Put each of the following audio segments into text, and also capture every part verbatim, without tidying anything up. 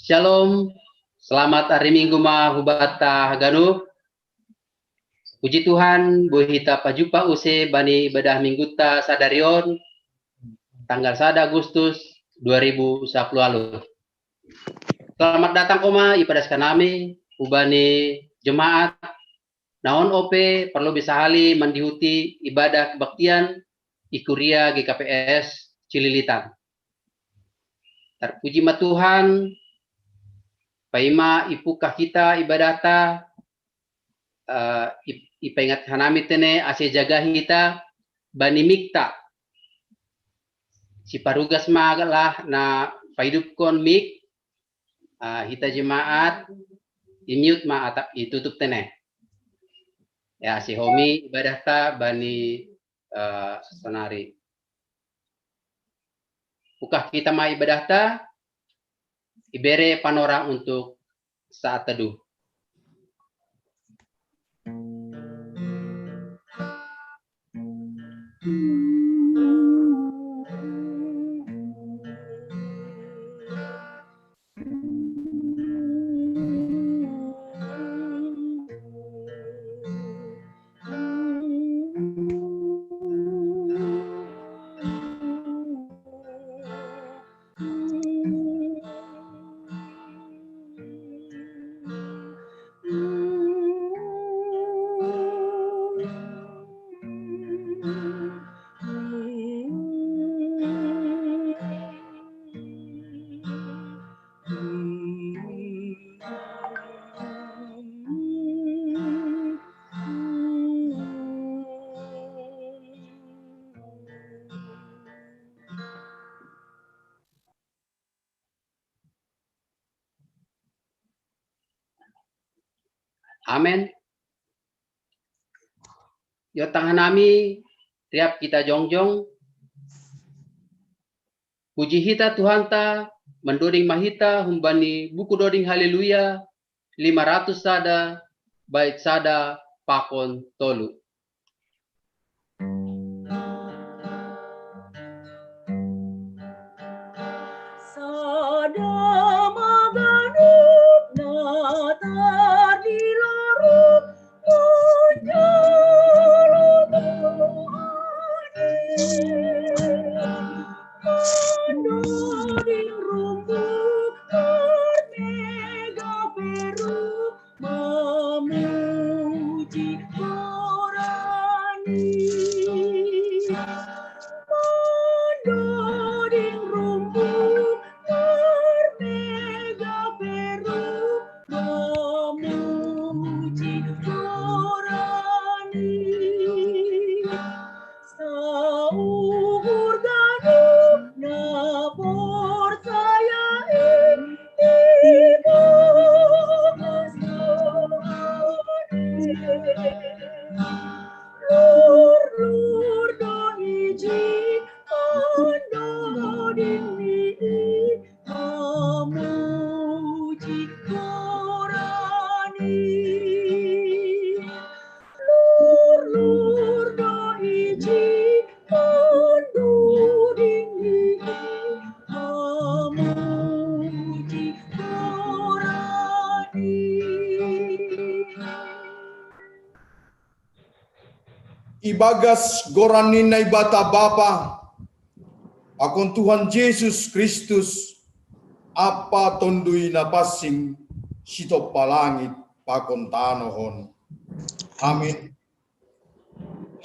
Shalom, selamat hari Minggu ma hubata haganup. Puji Tuhan, boi hita pajumpa use bani ibadah Mingguta sadari on, tanggal sada Agustus dua ribu dua puluh. Selamat datang koma ipadas hanami hubani jemaat naon ope parlu bisa hali mandihuti ibadah kebaktian i kuria G K P S Cililitan. Tarpuji ma Tuhan, paima ipukah hita ibadahta, eh, ip-, ipaingat hanami tene ase jaga hita bani mikta. Siparugas ma lah na paidupkon mik, eh, hita jemaat, i-mute ma atap itutup tene. Ya, sihomi ibadahta bani, eh, sonari. Pukah hita ma ibadahta, ibere panorang untuk saat teduh. Amen. Yo tangan nami, riap kita jongjong. Puji hita Tuhanta, mandoding ma hita humbani buku doding Haleluya, lima ratus sada, bait sada pakon tolu. Sada maganup na tardilarup menjalo Tuhan. Mandoding rumbuk bermega peru memuji Korani. Mandoding rumbuk bermega peru memuji Korani. Sauhur ganup na porsaya i bagas Tuhan. Lur-lur do ijin mandoding ni i memuji Korani. Lur-lur do ijin mandoding ni i memuji Korani. Ibagas goran ni Naibata Bapa, pakon Tuhan Jesus Kristus, Ampa Tonduy Napansing, sitompa langit pakon tanoh on. Amin.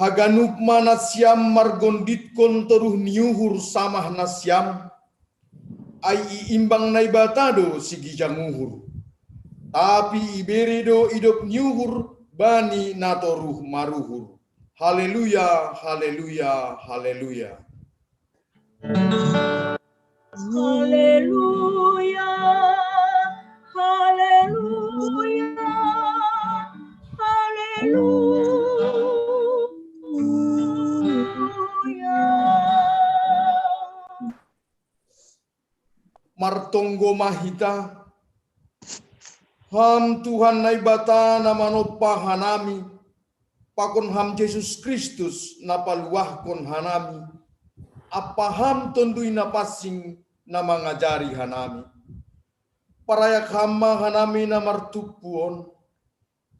Haganup ma nasiam margonditkon toruh ni uhur samah nasiam, ai iimbang Naibata do sigijang uhur. Tapi ibere do idop ni uhur bani natoruh maruhur. Haleluya, haleluya, haleluya. Haleluya, haleluya, haleluya. Martonggo ma hita. Ham Tuhan Naibata na manompa hanami, pakon Ham Jesus Kristus na paluahkon hanami, ampa Ham Tonduy Napansing na mangajari hanami. Parayak Ham ma hanami na martumpu on,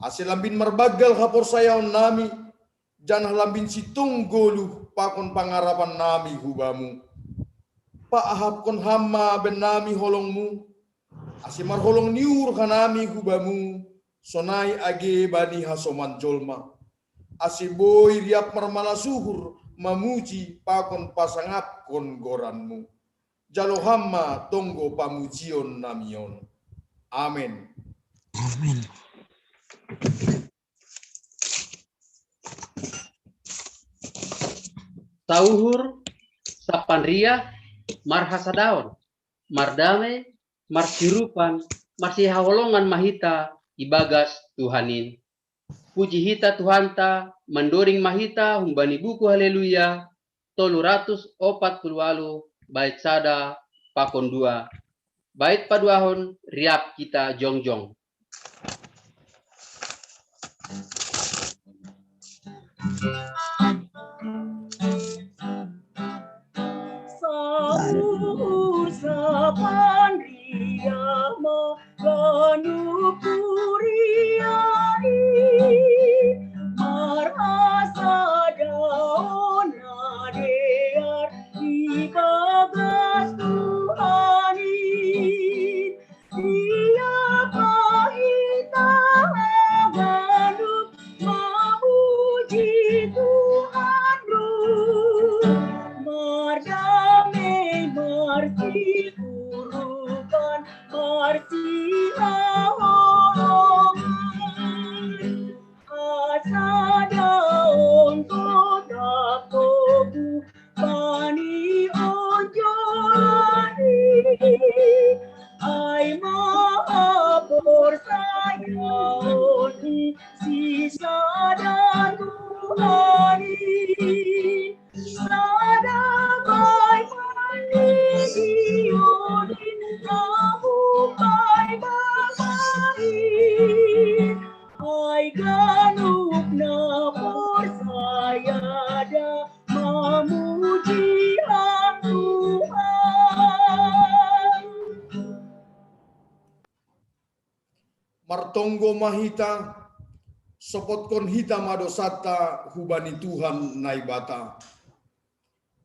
ase lambin marbanggal haporsayaonnami, janah lambin sintong goluh pakon pangarapannami hu Bamu. Paahapkon Ham ma bennami holong-Mu, ase marholong ni uhur hanami hu Bamu, sonai age bani hasoman jolma, ase boi riap marmalas uhur mamuji pakon pasangapkon goran-Mu. Jalo Ham ma tonggo pamujionnami on. Amen. Amen. Sauhur, sapariah, marhasadaon, mardame, marsiurupan, marsihaholongan ma hita ibagas Tuhan in. Puji hita Tuhanta, mandoding ma hita humbani buku Haleluya, tolu ratus opat puluh walu, bait sada pakon dua. Bait paduahon, riap hita jongjong. Sauhur sapariah ma ganup kuria i, marhasadaon na dear ibagas Tuhan in. Ia ma hita haganup mamuji Tuhan Guru, mardame, marsiurupan, marsihaholongan. Hasadaon totap gogoh bani onjolan i, ai ma haporsayaon i sisada Tuhan i. Sada bai mandi di odi, na humbai Bapa i, ai ganup na porsaya da mamuji Ham Tuhan. Martonggo ma hita, sopotkon hita ma dousanta hubani Tuhan Naibata.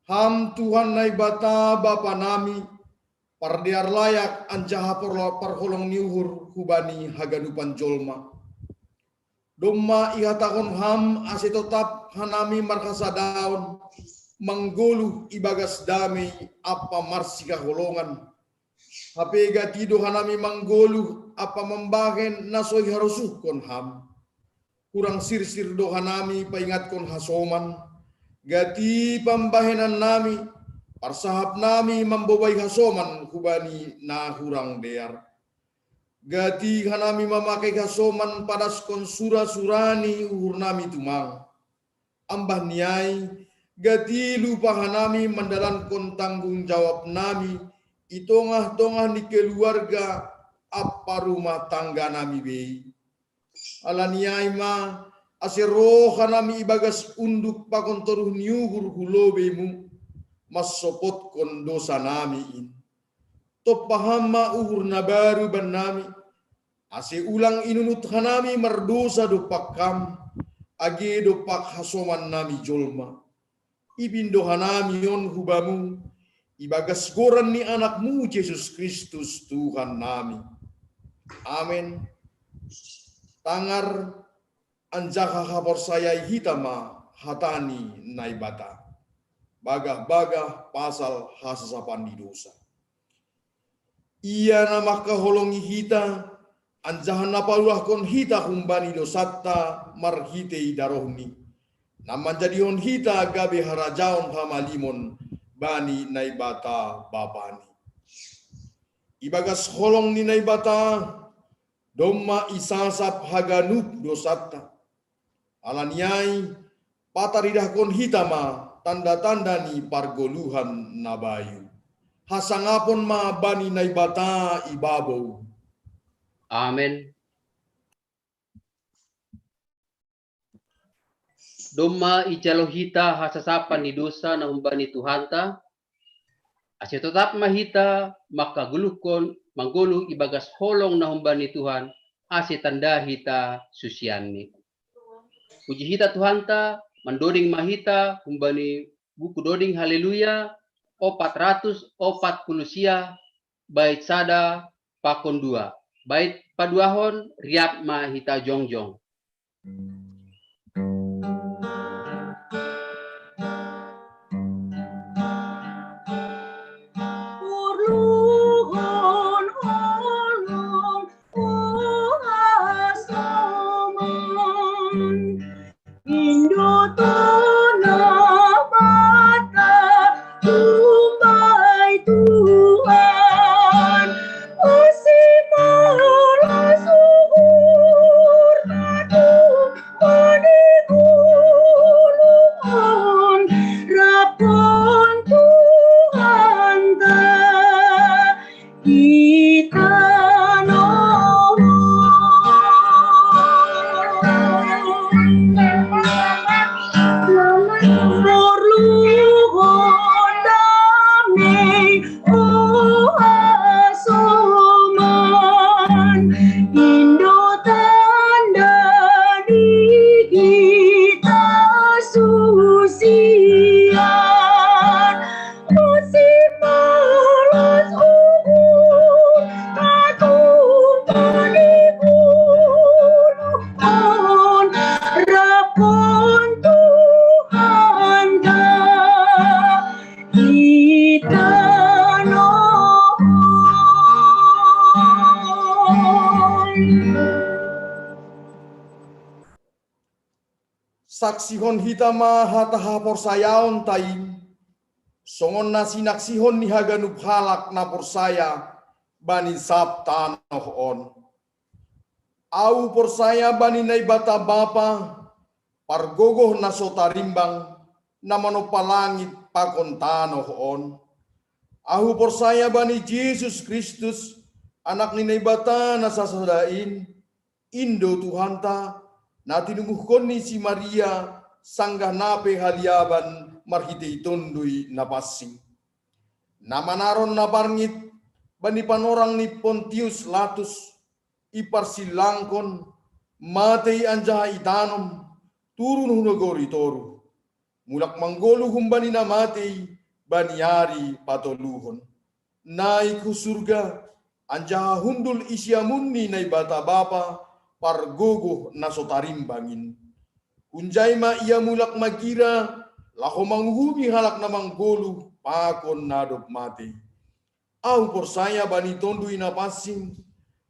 Ham Tuhan Naibata Bapa nami, pardear layak anjaha parlo-, parholong ni uhur hubani haganupan jolma. Domma ihatahon Ham ase totap hanami marhasadaon, manggoluh ibagas damei ampa marsihaholongan. Hape gati do hanami manggoluh ampa mambahen na so iharosuhkon Ham. Hurang sirsir do hanami paingatkon hasoman, gati pambahenannami, parsahapnami mambobai hasoman hubani na hurang dear. Gati hanami mamake hasoman padaskon sura-sura ni uhurnami tumang. Ambah ni ai, gati lupa hanami mandalankon tanggung jawabnami i tongah-tongah ni keluarga ampa rumah tangganami bei. Ala ni ai ma, ase roh hanami ibagas unduk pakon toruh ni uhur hu lobei-Mu, mansopotkon dousanami in. Tompa Ham ma uhur na baru bannami, ase ulang inunut hanami mardousa dompak Ham, age dompak hasomannami jolma. Ipindo hanami on hu Bamu, ibagas goran ni Anak-Mu Jesus Kristus Tuhannami. Amen. Tangar anjaha haporsayai hita ma hata ni Naibata. Bagah-bagah pasal hasasapan ni dousa. Ia na mangkaholongi hita, anjaha na paluahkon hita humbani dousanta marhitei darohNi, na manjadihon hita gabe harajaon hamalimon bani Naibata Bapani. Ibagas holong ni Naibata, domma isasap haganup dousanta. Ala ni ai, pataridahkon hita ma tanda-tanda ni pargoluhan na bayu. Hasangapon ma bani Naibata i babou. Amen. Domma ijalo hita hasasapan ni dousa na humbani Tuhanta, ase totap ma hita mangkagoluhkon manggoluh ibagas holong na humbani Tuhan, ase tanda hita susianni. Puji hita Tuhanta, mandoding ma hita humbani buku doding Haleluya, opat ratus opat puluh sia, bait sada pakon dua. Bait paduahon, riap ma hita jongjong. Porluhon holong, o hasoman, Indo tona mata, tumbai Tuhan, usi malas uhur katu, mani gulungan, rapon Tuhanta di tanoh. Porluhon dame, o hasoman, Indo tanda di hita susian. Usi malas uhur, katu mani gulungan, rapon Tuhanta di tanoh. Saksihon hita ma hata haporsayaonta i, songon na sinaksihon ni haganup halak na porsaya bani sab tanoh on. Ahu porsaya bani Naibata Bapa, pargogoh na so tarimbang, na manompa langit pakon tanoh on. Ahu porsaya bani Jesus Kristus, Anak ni Naibata na sasada in, Indo Tuhanta, na tinumbuhkon ni si Maria, sanggah na pe haliaban marhitei Tonduy Napansing. Na manaron na parngit bani panorang ni Pontius Latus, iparsillangkon, matei anjaha itanom, turun hu nagori toruh. Mulak manggoluh humbani na matei bani ari patoluhon. Naik hu surga, anjaha hundul i siamun ni Naibata Bapa, pargogoh na so tarimbang in. Hunjai ma ia mulak magira, laho manguhumi halak na manggoluh pakon na dob matei. Ahu porsaya bani Tonduy Napansing,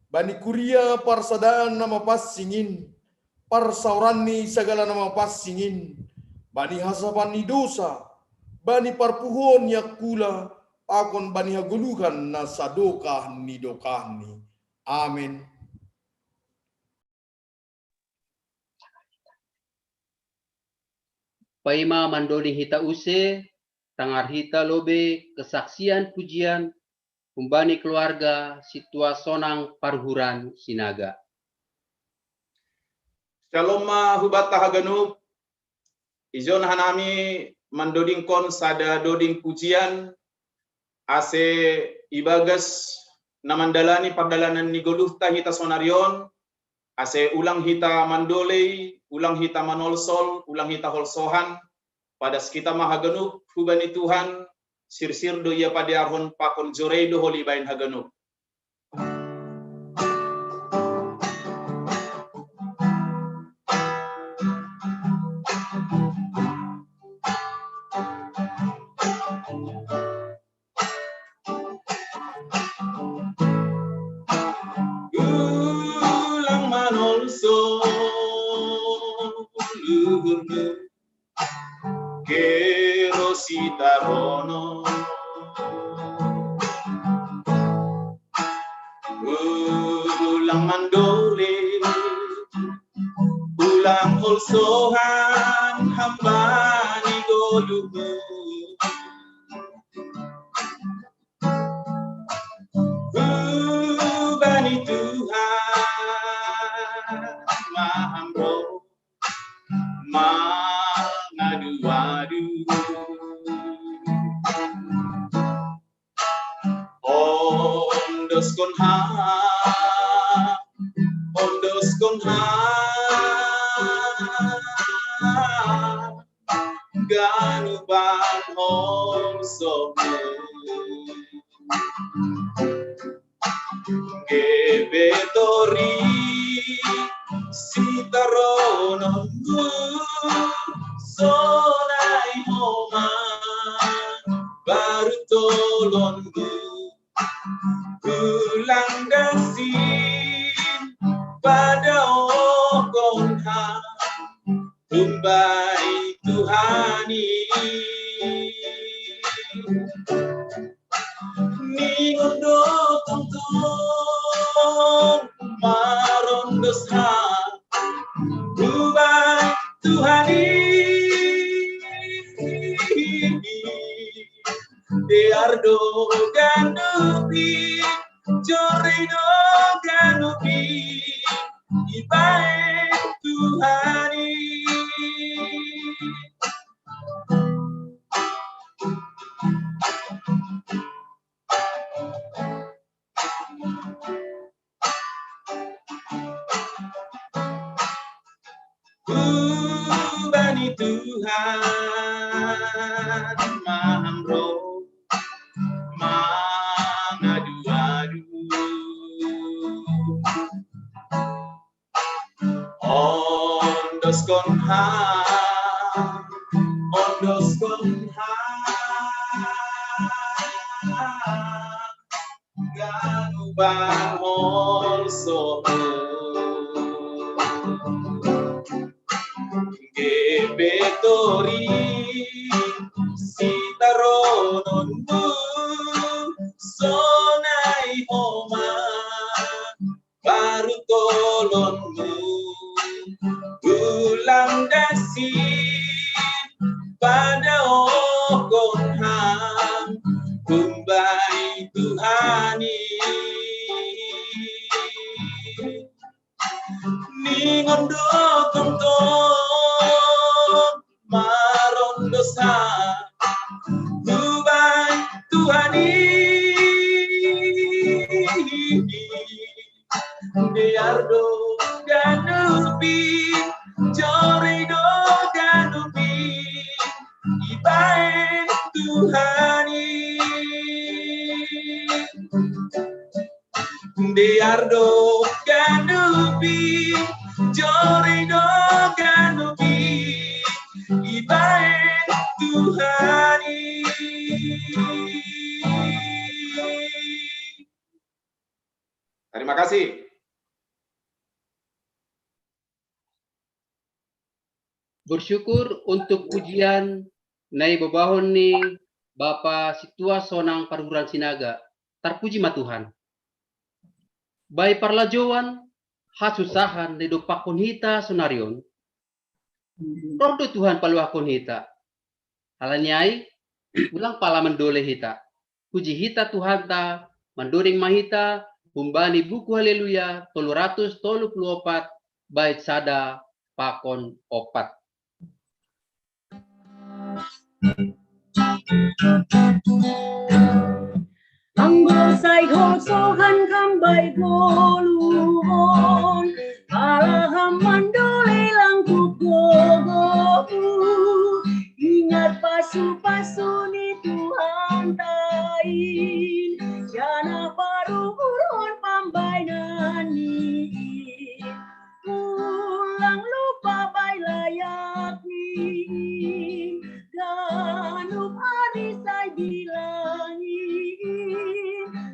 bani kuria parsadaan na mapansing in, parsaoran ni sagala na mapansing in, bani hasapan ni dosa, bani parpuhoon ni angkula, pakon bani hagoluhan na sadokah ni dokahni. Amen. Paima mandoding hita use, tangar hita lobe kesaksian pujian humbani keluarga sintua sonang paruhuran Sinaga. Shalom ma hubanta haganup. Ijon hanami mandodingkon sada doding pujian, ase ibagas na mandalani pardalanan ni goluhta hita sonari on, ase ulang hita mandolei, ulang hita manolsol, ulang hita holsohan, padas hita ma haganup hubani Tuhan, sirsir do ia padearhon pakon jorei do holi baen haganup. Ulang manolsol uhurmu, keros ita rono. Ulang mandolei, ulang holsohan hamba ni goluhmu. Hubani Tuhan ma hambo mangadu-adu. On do Ondoskon ha, ondoskon ha, ganup bang holso mu. Gebe tori sitaronon mu, sonai homa baru tolon mu. Ulang dasin pada okon ha, umbai Tuhan i. Ningon do tongtong marondos ha, umbai Tuhan i. Dear do ganup i, jore do ganup i, ibaen Tuhan i. Ubani Tuhan maham ro mangadu-adu. Ondoskon ha, ondoskon ha, ganup bang holso mu. Gebe tori sitaronon mu, sonai homa baru tolon mu. Ulang dasin pada okon ha, umbai Tuhan i. Ningon do tongtong marondos ha, umbai Tuhan i. Dear do ganup i, jore do ganup i, ibaen Tuhan i. Dear do ganup i, jore do ganup i, ibaen Tuhan i. Terima kasih. Bersyukur untuk pujian na ibobahon ni Bapa Sintua Sonang Parhuran Sinaga. Tarpuji ma Tuhan. Bai parlajouan, hasusahan na idompakkon hita sonari on, roh do Tuhan paluahkon hita. Alani ai, ulang pala mandolei hita. Puji hita Tuhanta, mandodeng ma hita, humbani buku Haleluya tolu ratus tolu pulu opat, bait sada pakon opat. Anggo sai holsoan ham bai ngoluon, pala ham mandolei langkup gogomu. Ingat pasu-pasu ni Tuhanta i, janah paruhurhon pambahenanni. Ulang lupa bai layakni, ganup ari sai bilangi,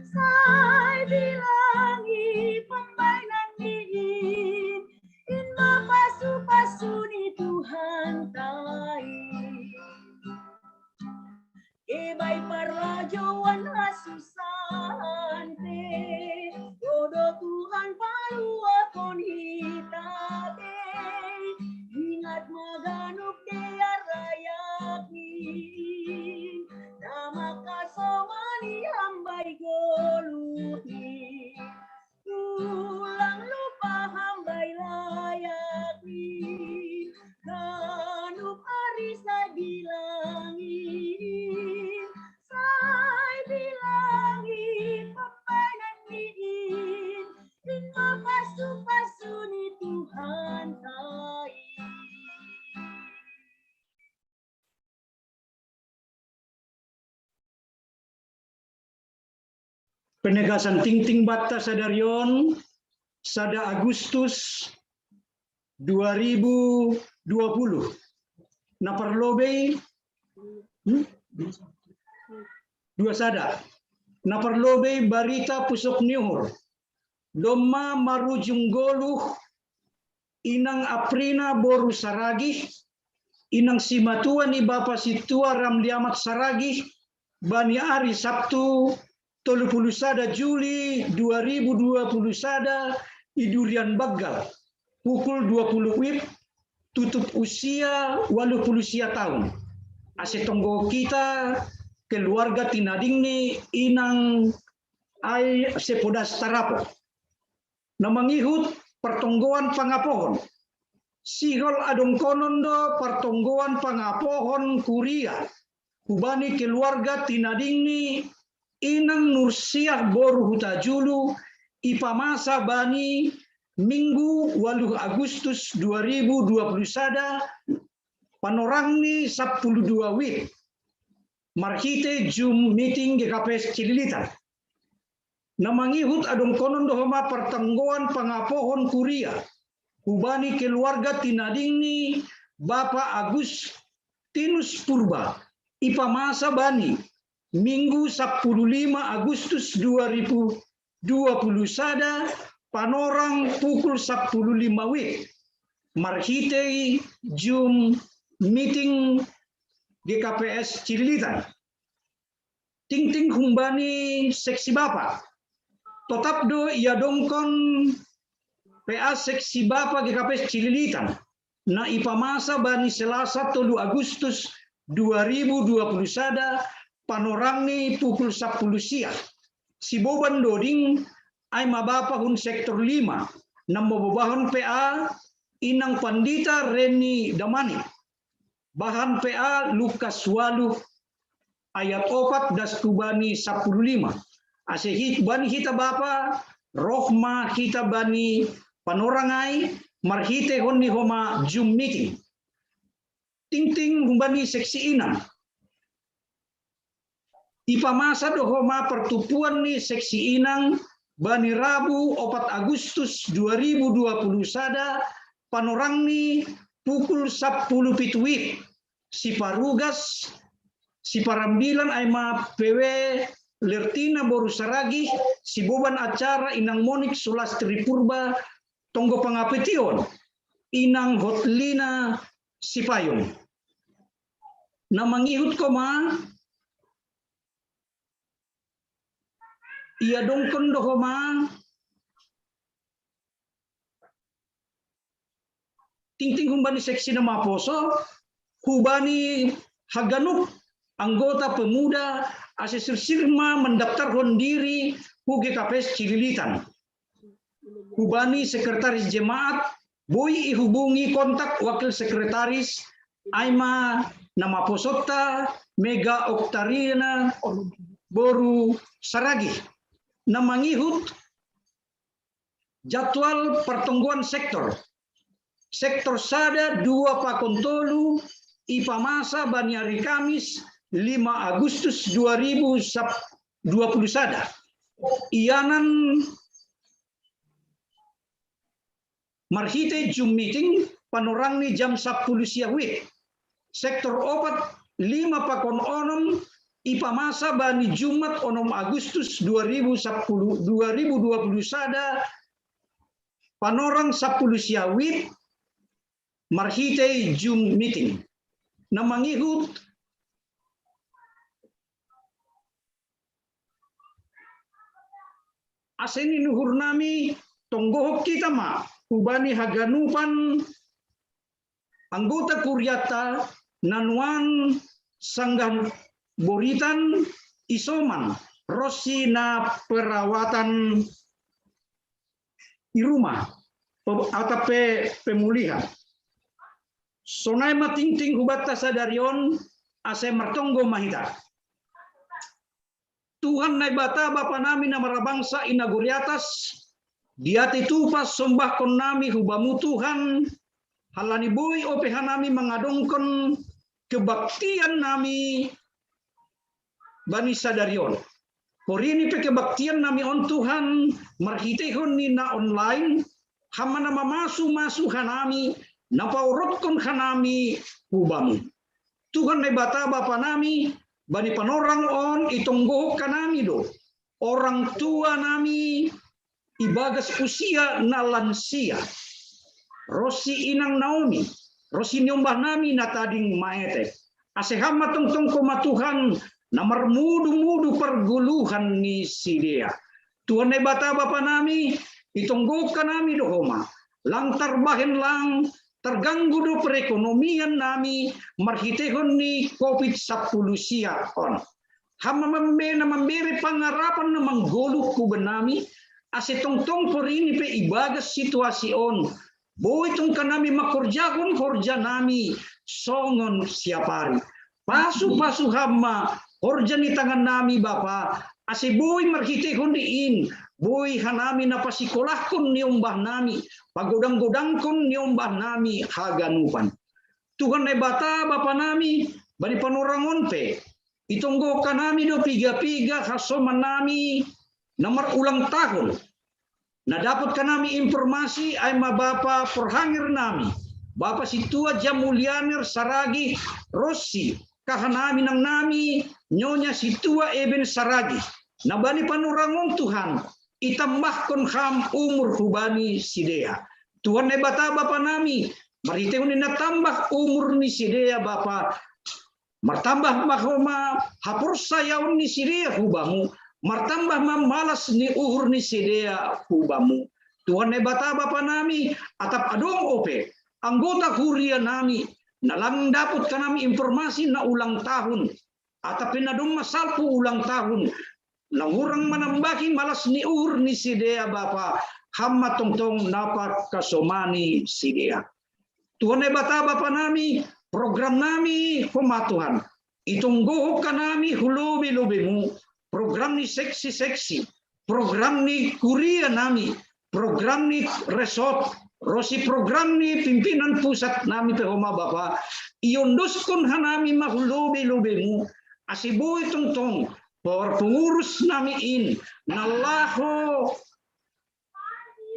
sai bilangi pambahenanni. In ma pasu-pasu ni Tuhanta i. Bai parlajouan hasusahan pe, Ho do Tuhan paluahon hita be. Ingat ma ganup dear layakni, na mangkasomani ham bai ngoluhni. Ulang lupa ham bai layakni, ganup ari sai bilangi, sai bilangi. Penegasan tingting batta sadarion, sada Agustus dua ribu dua puluh. Na parlobei, hmm? Dua sada. Na parlobei barita pusok niuhur. Domma marujung goluh inang Aprina boru Saragih, inang simatua ni bapa situa Ramliamat Saragih, bani ari Sabtu tolu puluh sada Juli dua ribu dua puluh sada, i Durian Baggal, pukul dua puluh wib, tutup usia walu puluh sia tahun. Ase tonggo kita keluarga tinadingni inang ai sepodas tarapo. Na mangihut partonggoan pangapohon. Sihol adongkonon do partonggoan pangapohon kuria hubani keluarga tinadingni inang Nursiah boru Hutajulu, ipamasa bani Minggu walu Agustus dua ribu dua puluh sada, panorangni sapuluh dua wib, marhite Zoom meeting G K P S Cililitan. Na mangihut adongkonon do homa partonggoan pangapohon kuria hubani keluarga tinadingni Bapa Agustinus Purba, ipamasa bani Minggu sapuluh lima Agustus dua ribu dua puluh sada, panorang pukul sapuluh lima wib, marhitei Zoom meeting G K P S Cililitan. Tingting humbani seksi bapa. Totap do iadongkon P A seksi bapa G K P S Cililitan, na ipamasa bani Selasa tolu Agustus dua ribu dua puluh sada, panorangni pukul sapuluh sia. Siboban doding ai ma bapa hun sektor lima, na mabobahon P A inang Pandita Reni Damani. Bahan P A Lukas walu ayat opat das tu bani sapuluh lima. Ase hit bani hita bapa, roh ma hita bani panorang ai, marhite hon ni homa Zoom meeting. Tingting humbani seksi inang. Ipamasa do homa partupuan ni seksi inang bani Rabu opat Agustus dua ribu dua puluh sada, panorangni pukul sapuluh pitu wib. Siparugas, siparambilan ai ma P W Lertina boru Saragih, siboban acara inang Monik Sulastri Purba, tonggo pangapetion inang Hotlina Sipayung. Na mangihut ko ma, iadongkon do homa tingting humbani seksi na maposo, hubani haganup anggota pemuda ase sirsir ma mandaptarhon diri hu G K P S Cililitan. Hubani sekretaris jemaat, boi ihubungi kontak wakil sekretaris ai ma na maposonta Mega Oktarina boru Saragih. Na mangihut jadwal partonggoan sektor. Sektor sada, dua pakon tolu ipamasa bani ari Kamis lima Agustus dua ribu dua puluh sada. Ianan marhite Zoom meeting, panorangni jam sapuluh sia wib. Sektor opat, lima pakon onom ipamasa bani Jumat onom Agustus dua ribu sapuluh, dua ribu dua puluh sada, panorang sapuluh sia wib, marhitei Zoom meeting. Na mangihut ase ni uhur nami, tonggohon hita ma hubani haganupan anggota kuriata na nuan sanggah boritan isoman ro si na perawatan i rumah pe-, atap pe pemulihan. Sonai ma tingting hubanta sadari on, ase martonggo ma hita. Tuhan Naibata, Bapa nami na marabangsa i nagori atas, di ate tupa sombahkon nami hu Bamu Tuhan, halani boi ope hanami mangadongkon kebaktian nami bani sadari on. Porini pe kebaktian nami on Tuhan, marhitehon ni na online, hamma na mamasu-masu hanami, na paorotkon hanami hu Bamu. Tuhan Naibata Bapa nami, bani panorang on itonggohon hanami do orang tua nami ibagas usia na lansia, ronsi inang Naomi, ronsi niombah nami na tading maetek. Ase Ham ma tongtong Ho ma Tuhan, na marmudu-mudu pargoluhan ni sidea. Tuhan Naibata Bapa nami, itonggohon hanami do Ho ma, lang tarbahen lang terganggu do perekonomian nami marhitehon ni Covid sampulu sia on. Ham ma mambe-, na mambere pangarapan na manggoluh hu bannami, ase tongtong porini pe ibagas situasi on, boi tong hanami mangkorjahon horja nami songon siapari. Pasu-pasu Ham ma horja ni tangan nami, Bapa, ase boi marhitehon ni in, boi hanami na pasikolahkon niombah nami, pagodang-godangkon niombah nami haganupan. Tuhan Naibata Bapa nami, bani panorang on pe, itonggohon hanami do piga-piga hasoman nami na marulang tahun. Na dapot hanami informasi ai ma Bapa parhanger nami, Bapa Sintua Jamulianer Saragih, ronsi kahanami inang nami, Nyonya Sintua Eben Saragih, na bani panorang on Tuhan, itambahkon Ham umur hubani sidea. Tuhan Naibata Bapa nami, marhitehon ni na tambah umur ni sidea Bapa, martambah ma Ho ma haporsayaon ni sidea hu Bamu, martambah ma malas ni uhur ni sidea hu Bamu. Tuhan Naibata Bapa nami, atap adong ope anggota huria nami, na lang dapot hanami informasi na ulang tahun, atap pe na domma salpu ulang tahun, na hurang manambahi malas ni uhur ni sidea Bapa, Ham ma tongtong na pangkasomani sidea. Tuhan Naibata Bapa nami, program nami Ho ma Tuhan, itonggohon hanami hu lobi-lobiMu, program ni seksi-seksi, program ni huria nami, program ni resort, ronsi program ni pimpinan pusat nami pe Ho ma Bapa, iondoskon hanami ma hu lobi-lobiMu, ase boi tongtong parpengurus nami in na laho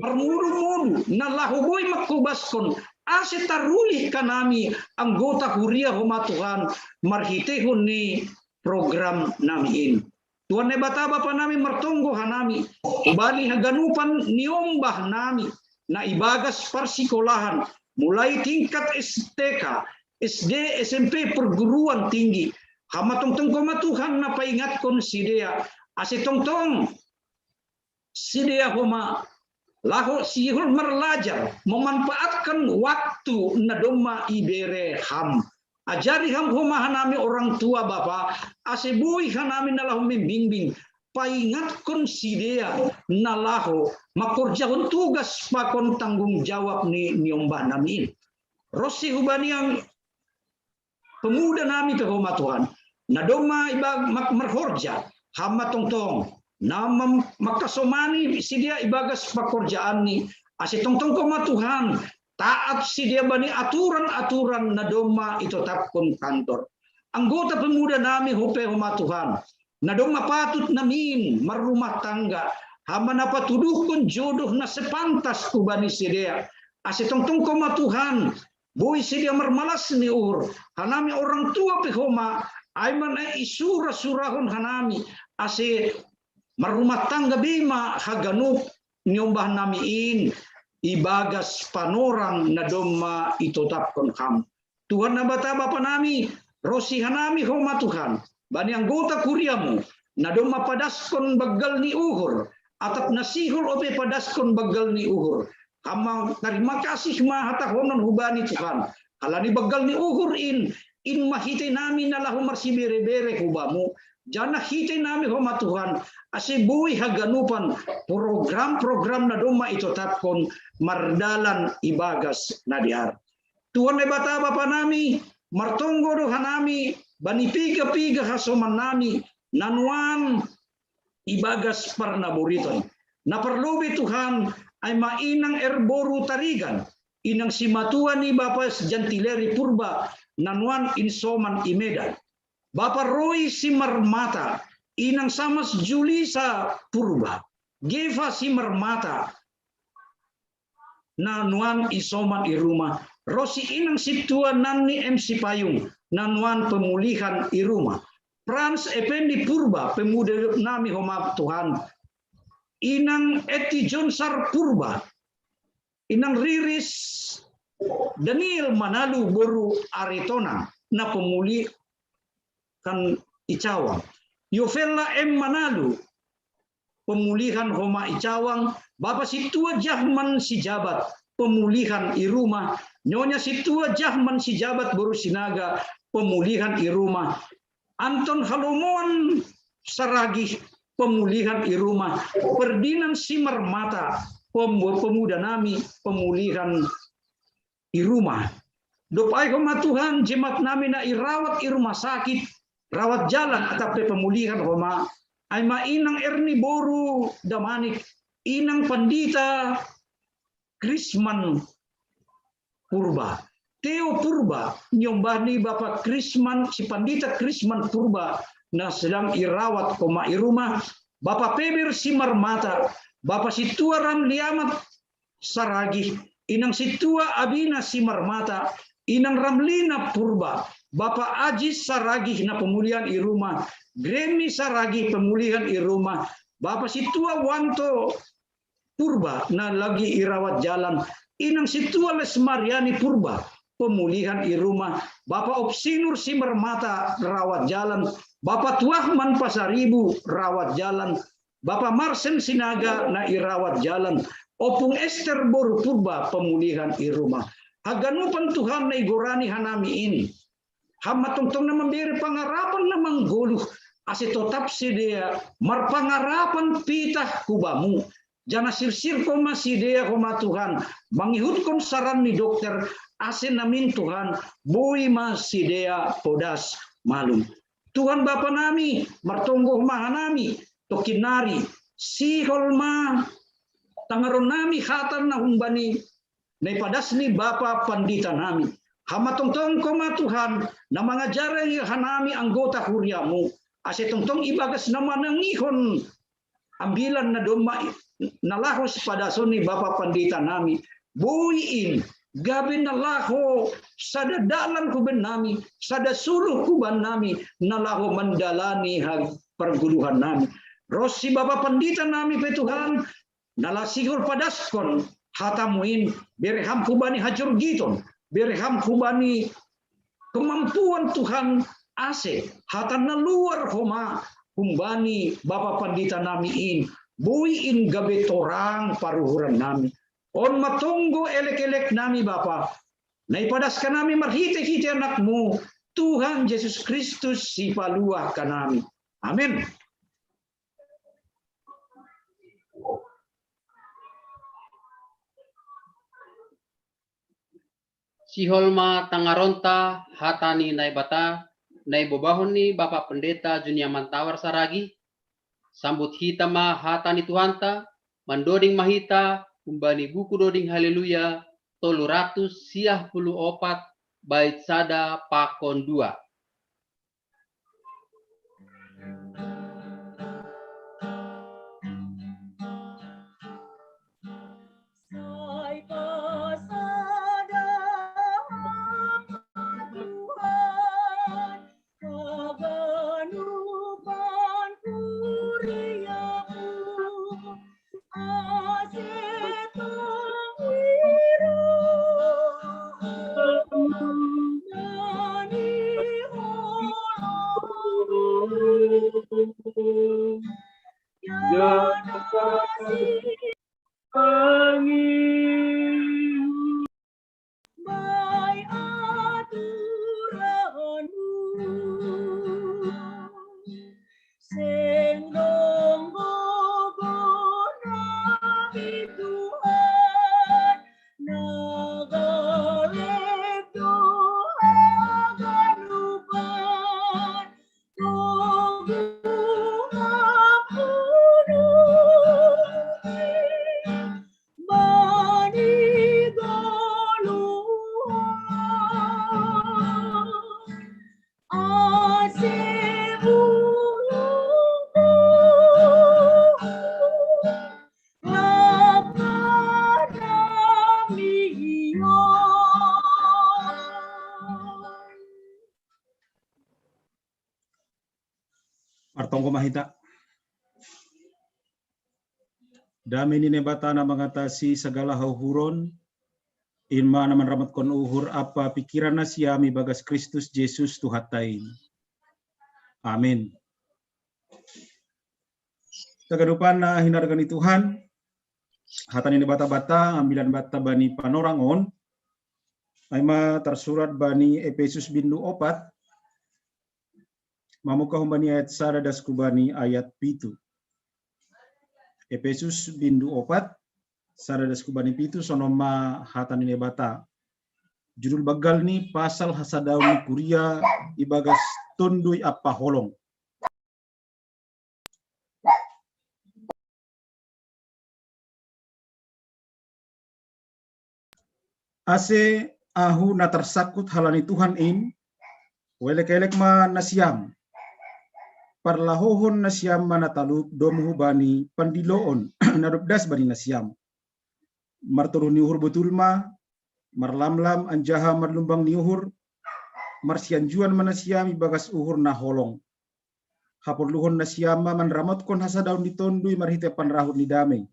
marmudu-mudu, na laho boi mangkobaskon, ase tarulih hanami anggota huria Ho ma Tuhan, marhitehon ni program nami in. Tuhan Naibata Bapa nami, martonggo hanami hubani haganupan niombah nami, na ibagas parsikolahan, mulai tingkat S T K, S D, S M P, perguruan tinggi. Ham ma tongtong Ho ma Tuhan na paingatkon sidea, ase tongtong sidea Ho ma laho sihol marlajar, memanfaatkan waktu na domma ibere Ham. Ajari Ham Ho ma hanami orang tua Bapa, ase boi hanami na laho membimbing, paingatkon sidea na laho mangkorjahon tugas pakon tanggung jawab ni niombah nami in. Ronsi hubani pemuda nami pe Ho ma Tuhan, na domma iba-, mak-, marhorja, Ham ma tongtong na mam-, mangkasomani sidea ibagas pangkorjaanni, ase tongtong Ho ma Tuhan, taat sidea bani aturan-aturan na domma itotapkon kantor. Anggota pemuda nami pe Ho ma Tuhan, na domma patut namin marrumah tangga, Ham ma na patuduhkon jodoh na sepantas hubani sidea, ase tongtong Ho ma Tuhan, boi sidea marmalas ni uhur, hanami orang tua pe Ho ma, ai ma na isura-surahon hanami, ase marrumah tangga be ma haganup niombah nami in, ibagas panorang na domma itotapkon Ham. Tuhan Naibata Bapa nami, ronsi hanami Ho ma Tuhan, bani anggota huriaMu, na domma padaskon banggal ni uhur, atap na sihol ope padaskon banggal ni uhur. Ham ma tarima kasih ma hatahonon hubani Tuhan, halani banggal ni uhur in, in ma hite nami na laho marsibere-bere hu Bamu, janah hite nami Ho ma Tuhan, ase boi haganupan program-program na domma itotapkon mardalan ibagas na dear. Tuhan Naibata Bapa nami, martonggo do hanami bani piga-piga hasoman nami, na nuan ibagas parnaboriton. Na parlobei Tuhan, ai ma inang erboru Tarigan, inang simatua ni Bapa Jantileri Purba, na nuan insoman i Medan. Bapa Roy Simarmata, Inang Samas Julisa Purba, Gefa Simarmata, na nuan isoman i ruma, ro si inang sintua Nanni M Sipayung, na nuan pemulihan i ruma. Frans Ependi Purba, pemuda nami homa Tuhan. Inang Eti Jonsar Purba, inang Riris Daniel Manalu boru Aritonang, na pemulihan i cawang. Yovella M Manalu, pemulihan homa i cawang. Bapa sintua Jahman Sijabat, pemulihan i ruma. Nyonya sintua Jahman Sijabat boru Sinaga, pemulihan i ruma. Anton Halomoan Saragih, pemulihan i ruma. Ferdinand Simarmata, pem-, pemuda nami, pemulihan i ruma. Dob ai homa Tuhan, jemaat nami na irawat i rumah sakit, rawat jalan atap pe pemulihan homa. Ai ma inang Erni boru Damanik, inang Pandita Krisman Purba, Teo Purba, nyombah ni Bapa Krisman, si Pandita Krisman Purba, na sedang irawat homa i ruma. Bapa Peber Simarmata, Bapa sintua Ramliamat Saragih, inang sintua Abina Simarmata, inang Ramlina Purba, Bapa Ajis Saragih na pemulihan i ruma, Gremi Saragih pemulihan i ruma, Bapa sintua Wanto Purba na lagi irawat jalan, inang sintua Lesmariani Purba pemulihan i ruma, Bapa Opsinur Simarmata rawat jalan, Bapa Tuahman Pasaribu rawat jalan, Bapa Marsen Sinaga na irawat jalan, Opung Ester boru Purba pemulihan i ruma. Haganupan Tuhan na igorani hanami in. Ham ma tongtong na mambere pangarapan na manggoluh, ase totap sidea marpangarapan pitah hu Bamu. Janah sirsirko ma sidea homa Tuhan, mangihutkon saran ni dokter, ase namin Tuhan, boi ma sidea podas malum. Tuhan Bapa nami, martonggo ma hanami, tongkin nari, sihol ma tangaron nami hata na humbani na ipadas ni Bapa Pandita nami. Ham ma tongtong Ho ma Tuhan, na mangajari hanami anggota huriaMu, ase tongtong ibagas na manangihon ambilan na domma i-, na laho sipadason ni Bapa Pandita nami, boi in gabe na laho sada dalan huban nami, sada suluh huban nami, na laho mandalani ha-, pargoluhan nami. Ro si Bapa Pandita nami pe Tuhan, na la sihol padaskon hataMu in, bere Ham hubani hajorgiton, bere Ham hubani kemampuan Tuhan, ase hata na luar Ho ma humbani Bapa Pandita nami in, boi in gabe torang paruhuran nami. On ma tonggo elek-elek nami Bapa, na ipadas hanami marhite-hite AnakMu, Tuhan Jesus Kristus Sipaluah hanami. Amen. Sihol ma tangaronta hata ni Naibata, na ibobahon ni Bapa Pendeta Juniaman Tawar Saragih, sambut hita ma hata ni Tuhanta, mandoding ma hita humbani buku doding Haleluya, tolu ratus siah puluh opat, bait sada pakon dua. Sai kasada Tuhan, kaganupan kuria-Mu, ase tong wira nani holong. Ya kasih angin. Bai aturan-Mu, seng dong gogo nami Tuhan, na galek do haganupan, gogo ngampunu. Martonggo ma hita. Dame ni Naibata na mangatasi sagala hauhuron, in ma na manramatkon uhur ampa pikiran nasiam ibagas Kristus Jesus Tuhanta in. Amin. Haganupan na hinarga ni Tuhan, hata ni Naibata banta, ambilan banta bani panorang on, ai ma tarsurat bani Epesus bindu opat, mamuka humbani ayat sada das kubani ayat pitu. Epesus bindu opat, sada das kubani pitu, sonon ma hata ni Naibata. Judul banggal ni pasal hasadaon ni kuria ibagas Tonduy ampa Holong. Ase ahu na tarsangkut halani Tuhan in, huelek-elek ma nasiam. Parlahohon nasiam ma na talup domu hubani pandiloon na dob das bani nasiam. Martoruh ni uhur botul ma, marlamlam anjaha marlumbang ni uhur, marsianjuan ma nasiam ibagas uhur na holong. Haporluhon nasiam ma manramotkon hasadaon ni Tonduy marhitei panrahut ni dame.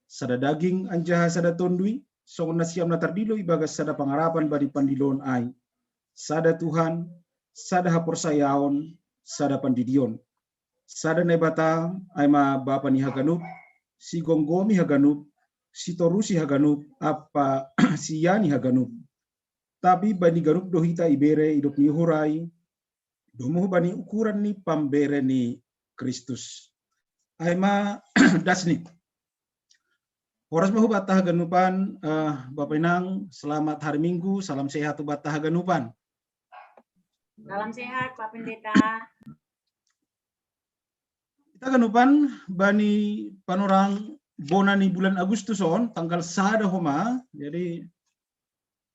Sada daging anjaha sada Tonduy, songon nasiam na tardilo ibagas sada pangarapan bani pandiloon ai. Sada Tuhan, sada haporsayaon, sada pandidion. Sada Naibata, ai ma Bapa ni haganup, sigomgomi haganup, sitorusi haganup, ampa siani haganup. Tapi bani ganup do hita ibere idop ni uhur ai, domu bani ukuran ni pambere ni Kristus. Ai ma das ni. Horas ma hubanta haganupan, eh, Bapa Inang, selamat hari Minggu, salam sehat hubanta haganupan. Salam sehat, Pak Pendeta. Hita haganupan bani panorang bona ni bulan Agustus on, tanggal sada homa, jadi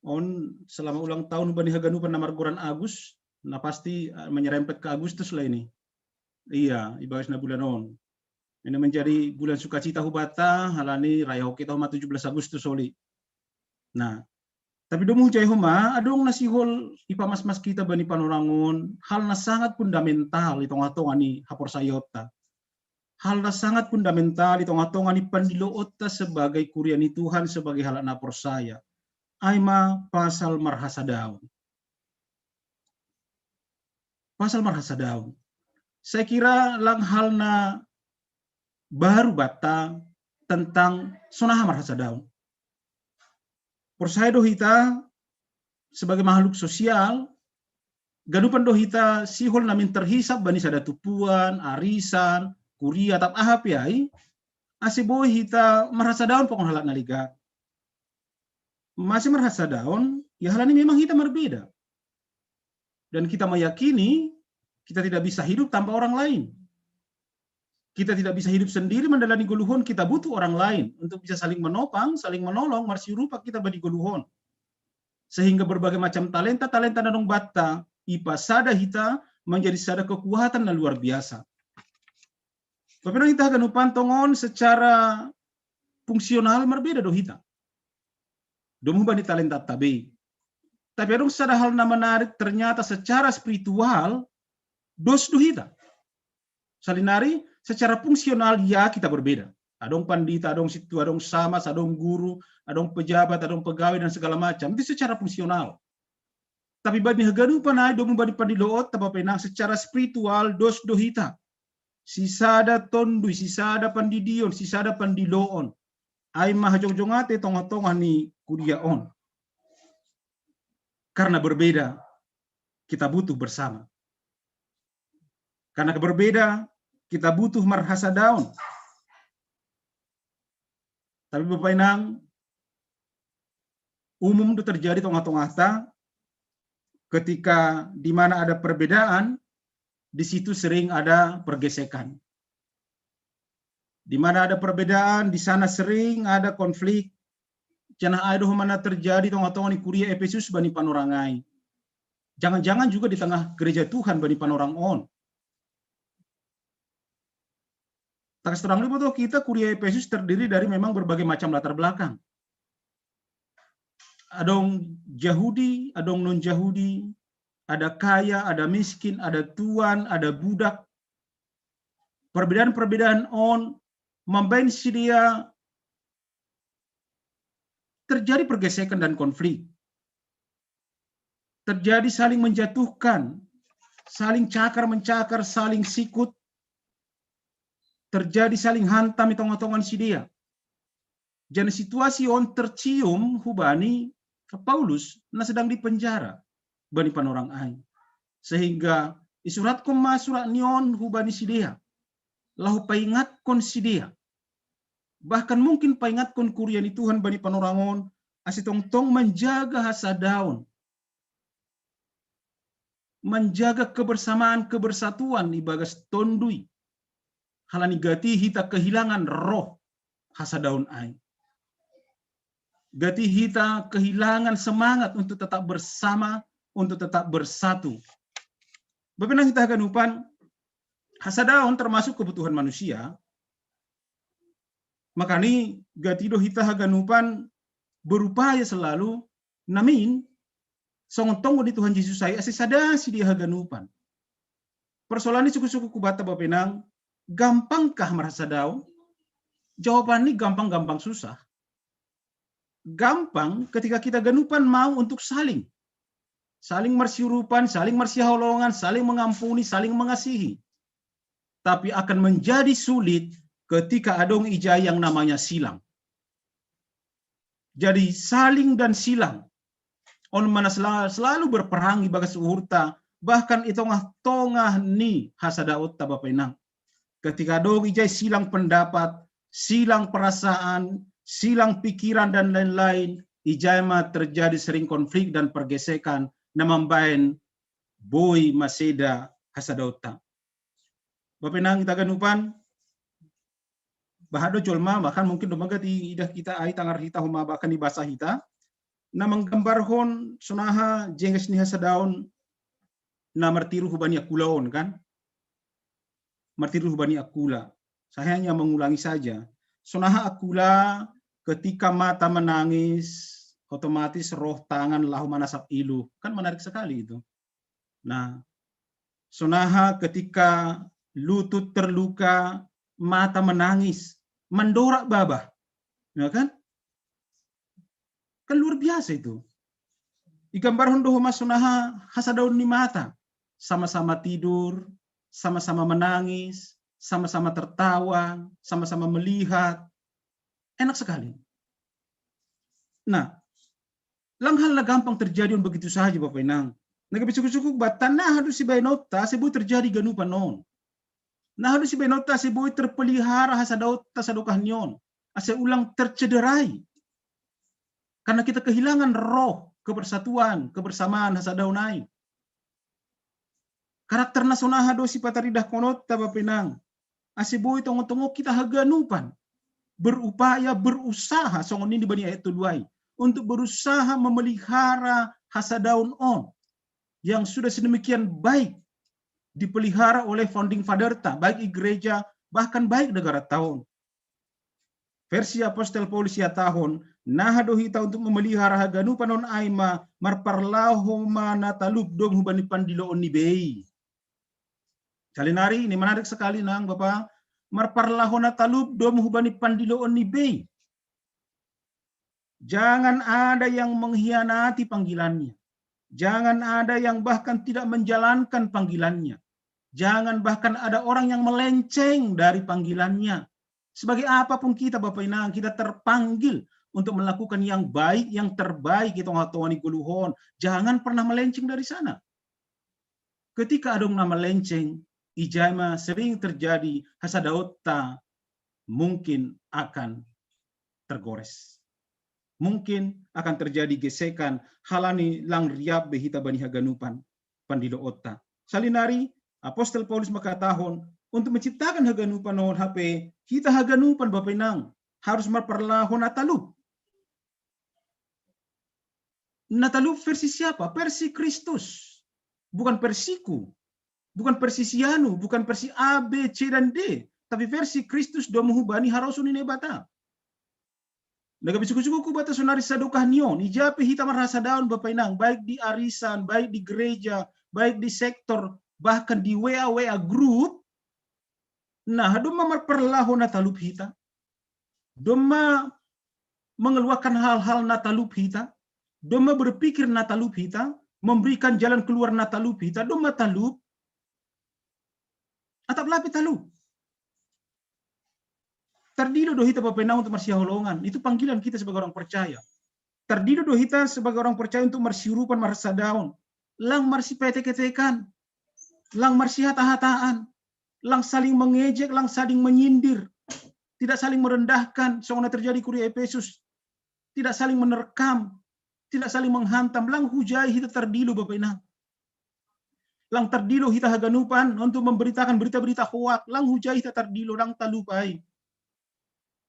on selama ulang tahun bani haganupan na margoran Agus, na pasti, eh, menyerempet ke Agustus lah ini. Iya, ibagas na bulan on. Ini menjadi bulan sukacita hubanta, halani rayahon hita homa tujuh belas Agustus oli. Nah, tapi domu hujai homa, adong na sihol ipamasmas hita bani panorang on, hal na sangat fundamental di tonga-tonga ni haporsayaonta. Hal na sangat fundamental di tonga-tonga ni pandiloonta sebagai kuria ni Tuhan, sebagai halak na porsaya. Ai ma pasal marhasadaon. Pasal marhasadaon. Saya kira lang hal na baru banta tentang sonaha marhasadaon. Porsaya do hita sebagai makhluk sosial, ganupan do hita sihol namin terhisap bani sada tupuan, arisan, kuria, atap aha pe ai, ase boi hita marhasadaon pakon halak na legan. Mase marhasadaon, ya halani memang hita marbeda. Dan kita meyakini kita tidak bisa hidup tanpa orang lain. Kita tidak bisa hidup sendiri mandalani goluhon, kita butuh orang lain untuk bisa saling menopang, saling menolong, marsiurupan hita bani goluhon. Sehingga berbagai macam talenta-talenta na dong banta, ipasada hita menjadi sada kekuatan na luar biasa. Tapi na hita haganupan tongon secara fungsional marbeda do hita. Domu bani talentanta be. Tapi adong sada hal na menarik, ternyata secara spiritual dos do hita. Salinari secara fungsional ya kita berbeda. Adong pandita, adong situ, adong samas, adong guru, adong pejabat, adong pegawai dan segala macam. Itu secara fungsional. Tapi bani haganupan ai domu bani pandiloonta Bapa Inang, secara spiritual dos do hita. Sisada tonduy, sisada pandidion, sisada pandiloon. Ai ma hajongjongan hita tonga-tonga ni kuria on. Karena berbeda, kita butuh bersama. Karena berbeda, kita butuh marhasadaon. Tapi Bapa Inang, umum do terjadi tonga-tonganta, ketika di mana ada perbedaan, di situ sering ada pergesekan. Di mana ada perbedaan, di sana sering ada konflik. Janah ai do homa na terjadi tonga-tonga ni kuria Epesus bani panorang ai. Jangan-jangan juga di tengah gereja Tuhan bani panorang on. Takas terang lipat do hita, kuria Epesus terdiri dari memang berbagai macam latar belakang. Adong Jahudi, adong non-Jahudi, ada kaya, ada miskin, ada tuan, ada budak. Perbedaan-perbedaan on mambaen si dia terjadi pergesekan dan konflik. Terjadi saling menjatuhkan, saling cakar-mencakar, saling sikut, terjadi saling hantam i tonga-tongan si dia. Jadi situasi on tercium hubani Paulus na sedang di penjara bani panorang ai. Sehingga isuratku ma surat ni on hubani si dia. Laho paingatkon si dia. Bahkan mungkin paingatkon kuria ni Tuhan bani panorang on, ase tongtong manjaga hasadaon, manjaga kebersamaan, kebersatuan ibagas tondui. Halani gati hita kehilangan roh hasadaon ai. Gati hita kehilangan semangat untuk tetap bersama, untuk tetap bersatu. Bapa inang hita haganupan, hasadaon termasuk kebutuhan manusia. Makani gati do hita haganupan berupaya selalu namin songon tonggo ni Tuhan Jesus ai ase sada si dia haganupan. Persoalan ni suku-suku kubata bapa inang, gampangkah marhasadaon? Jawaban ni gampang-gampang susah. Gampang ketika kita ganupan mau untuk saling. Saling marsiurupan, saling marsihaholongan, saling mengampuni, saling mengasihi. Tapi akan menjadi sulit ketika adong ijai yang namanya silang. Jadi saling dan silang on ma na selalu berperang ibagas uhurta, bahkan i tongah-tongah ni hasadaonta bapa inang. Ketika adong ijai silang pendapat, silang perasaan, silang pikiran dan lain-lain, ijai ma terjadi sering konflik dan pergesekan na mambaen boi maseda hasadaonta. Bapa inang hita haganupan, bahat do jolma, bahkan mungkin domma gati idah hita ai tangar hita homa bahkan di basa hita, na manggambarhon sonaha jengges ni hasadaon na martiru hubani Aquila on kan? Martiru hubani Aquila. Saya hanya mengulangi saja. Sonaha Aquila ketika mata menangis, otomatis roh tangan laho manasap iluh. Kan menarik sekali itu. Nah, sonaha ketika lutut terluka, mata menangis, mandorak babah. Ya kan? Kan luar biasa itu. Igambarhon do homa sonaha hasadaon ni mata. Sama-sama tidur, sama-sama menangis, sama-sama tertawa, sama-sama melihat. Enak sekali. Nah, lang hal na gampang terjadi on begitu saja bapa inang. Na gabe suku-suku bata na hadu si bainonta ase boi terjadi ganupan on. Na hadu si bainonta ase boi terpelihara hasadaonta sadokah ni on. Ase ulang tercederai. Karena kita kehilangan roh kebersatuan, kebersamaan hasadaon ai. Karakter na sonaha do sipataridahkononta bapa inang. Ase boi tongo-tongo kita haganupan berupaya, berusaha songon nini bani ayat tolu ai, untuk berusaha memelihara hasadaon on yang sudah sedemikian baik dipelihara oleh founding father ta, baik di gereja, bahkan baik negara ta on. Versi Apostel Paulus ihatahon, naha do hita untuk memelihara haganupan on ai ma marparlaho ma na talup dom hubani pandiloon ni bei. Salinari, ini menarik sekali nang Bapa, marparlaho na talup dom hubani pandiloon ni bei. Jangan ada yang mengkhianati panggilannya. Jangan ada yang bahkan tidak menjalankan panggilannya. Jangan bahkan ada orang yang melenceng dari panggilannya. Sebagai apapun kita Bapak Inang, kita terpanggil untuk melakukan yang baik, yang terbaik di tongah-tongah ni goluhon. Jangan pernah melenceng dari sana. Ketika adong na melenceng, ijai ma sering terjadi hasadaonta mungkin akan tergores. Mungkin akan terjadi gesekan halani lang riap be hita bani haganupan pandiloonta. Salinari, Apostel Paulus mangkatahon, untuk menciptakan haganupan on hape, hita haganupan Bapak Inang harus marparlaho na talup. Na talup versi siapa? Versi Kristus. Bukan versiku. Bukan versi si anu, bukan versi A, B, C, dan D. Tapi versi Kristus domu hubani harosuh ni Naibata. Na gabe suku-suku kubata sonari sadokah ni on, ija pe hita marhasadaon Bapak Inang, baik di arisan, baik di gereja, baik di sektor, bahkan di W A W A group, Nah, domma marparlaho na talup hita, domma mengeluarkan hal-hal na talup hita, domma berpikir na talup hita, memberikan jalan keluar na talup hita, domma talup, atap lape talup. Tardilo do hita, Bapa Inang, untuk marsihaholongan. Itu panggilan kita sebagai orang percaya. Tardilo do hita sebagai orang percaya untuk marsiurupan, marhasadaon, lang marsipeteke-tekan, lang marsihata-hataan, lang saling mengejek, lang saling menyindir, tidak saling merendahkan, songon na terjadi kuria Efesus, tidak saling menerkam, tidak saling menghantam, lang hujai hita tardilo, Bapa Inang. Lang tardilo hita haganupan untuk memberitakan berita-berita hoak, lang hujai hita tardilo, lang talup ai.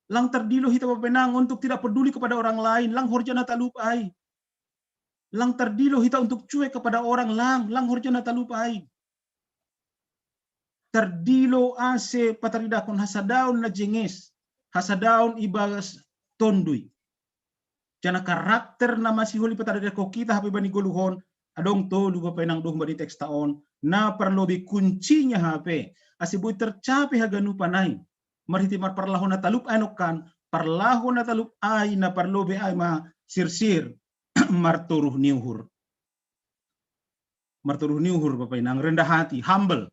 Lang tardilo hita, Bapa Inang, untuk tidak peduli kepada orang lain, lang horja na talup ai. Lang tardilo hita untuk cuek kepada orang, lang, lang horja na talup ai. Tardilo ase pataridahon hasadaon na jenges, hasadaon ibagas tondui. Jala karakter na masihol ipataridahon hita hape bani goluhon, adong tolu, Bapa Inang, dohot bani teksta on, na parlobei kuncinya hape, ase boi tercapai haganupan ai. Marhite marparlaho na talup ai nangkin, parlaho na talup ai na parlobei ai ma sirsir martoruh ni uhur. Martoruh ni uhur, Bapa Inang, rendah hati, humble.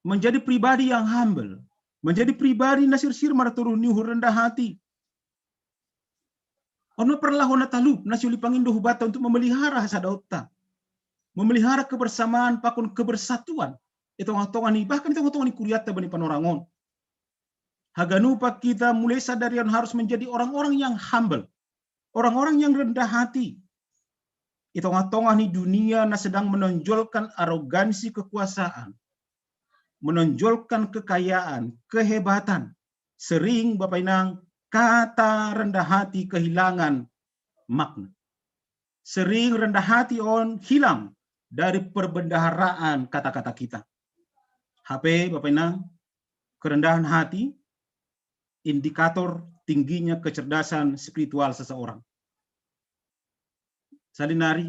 Menjadi pribadi yang humble. Menjadi pribadi na sirsir martoruh ni uhur, rendah hati. On ma parlaho na talup na sihol pangindo hubanta untuk memelihara hasadaonta, memelihara kebersamaan pakon kebersatuan i tongah-tongah ni, bahkan i tongah-tongah ni kurianta bani panorang on. Haganupan hita mulai sadari on harus menjadi orang-orang yang humble, orang-orang yang rendah hati. I tongah-tongah ni dunia na sedang menonjolkan arogansi kekuasaan, menonjolkan kekayaan, kehebatan, sering, Bapa Inang, kata rendah hati kehilangan makna. Sering rendah hati on hilang dari perbendaharaan kata-kata kita. Hape, Bapa Inang, kerendahan hati indikator tingginya kecerdasan spiritual seseorang. Salinari,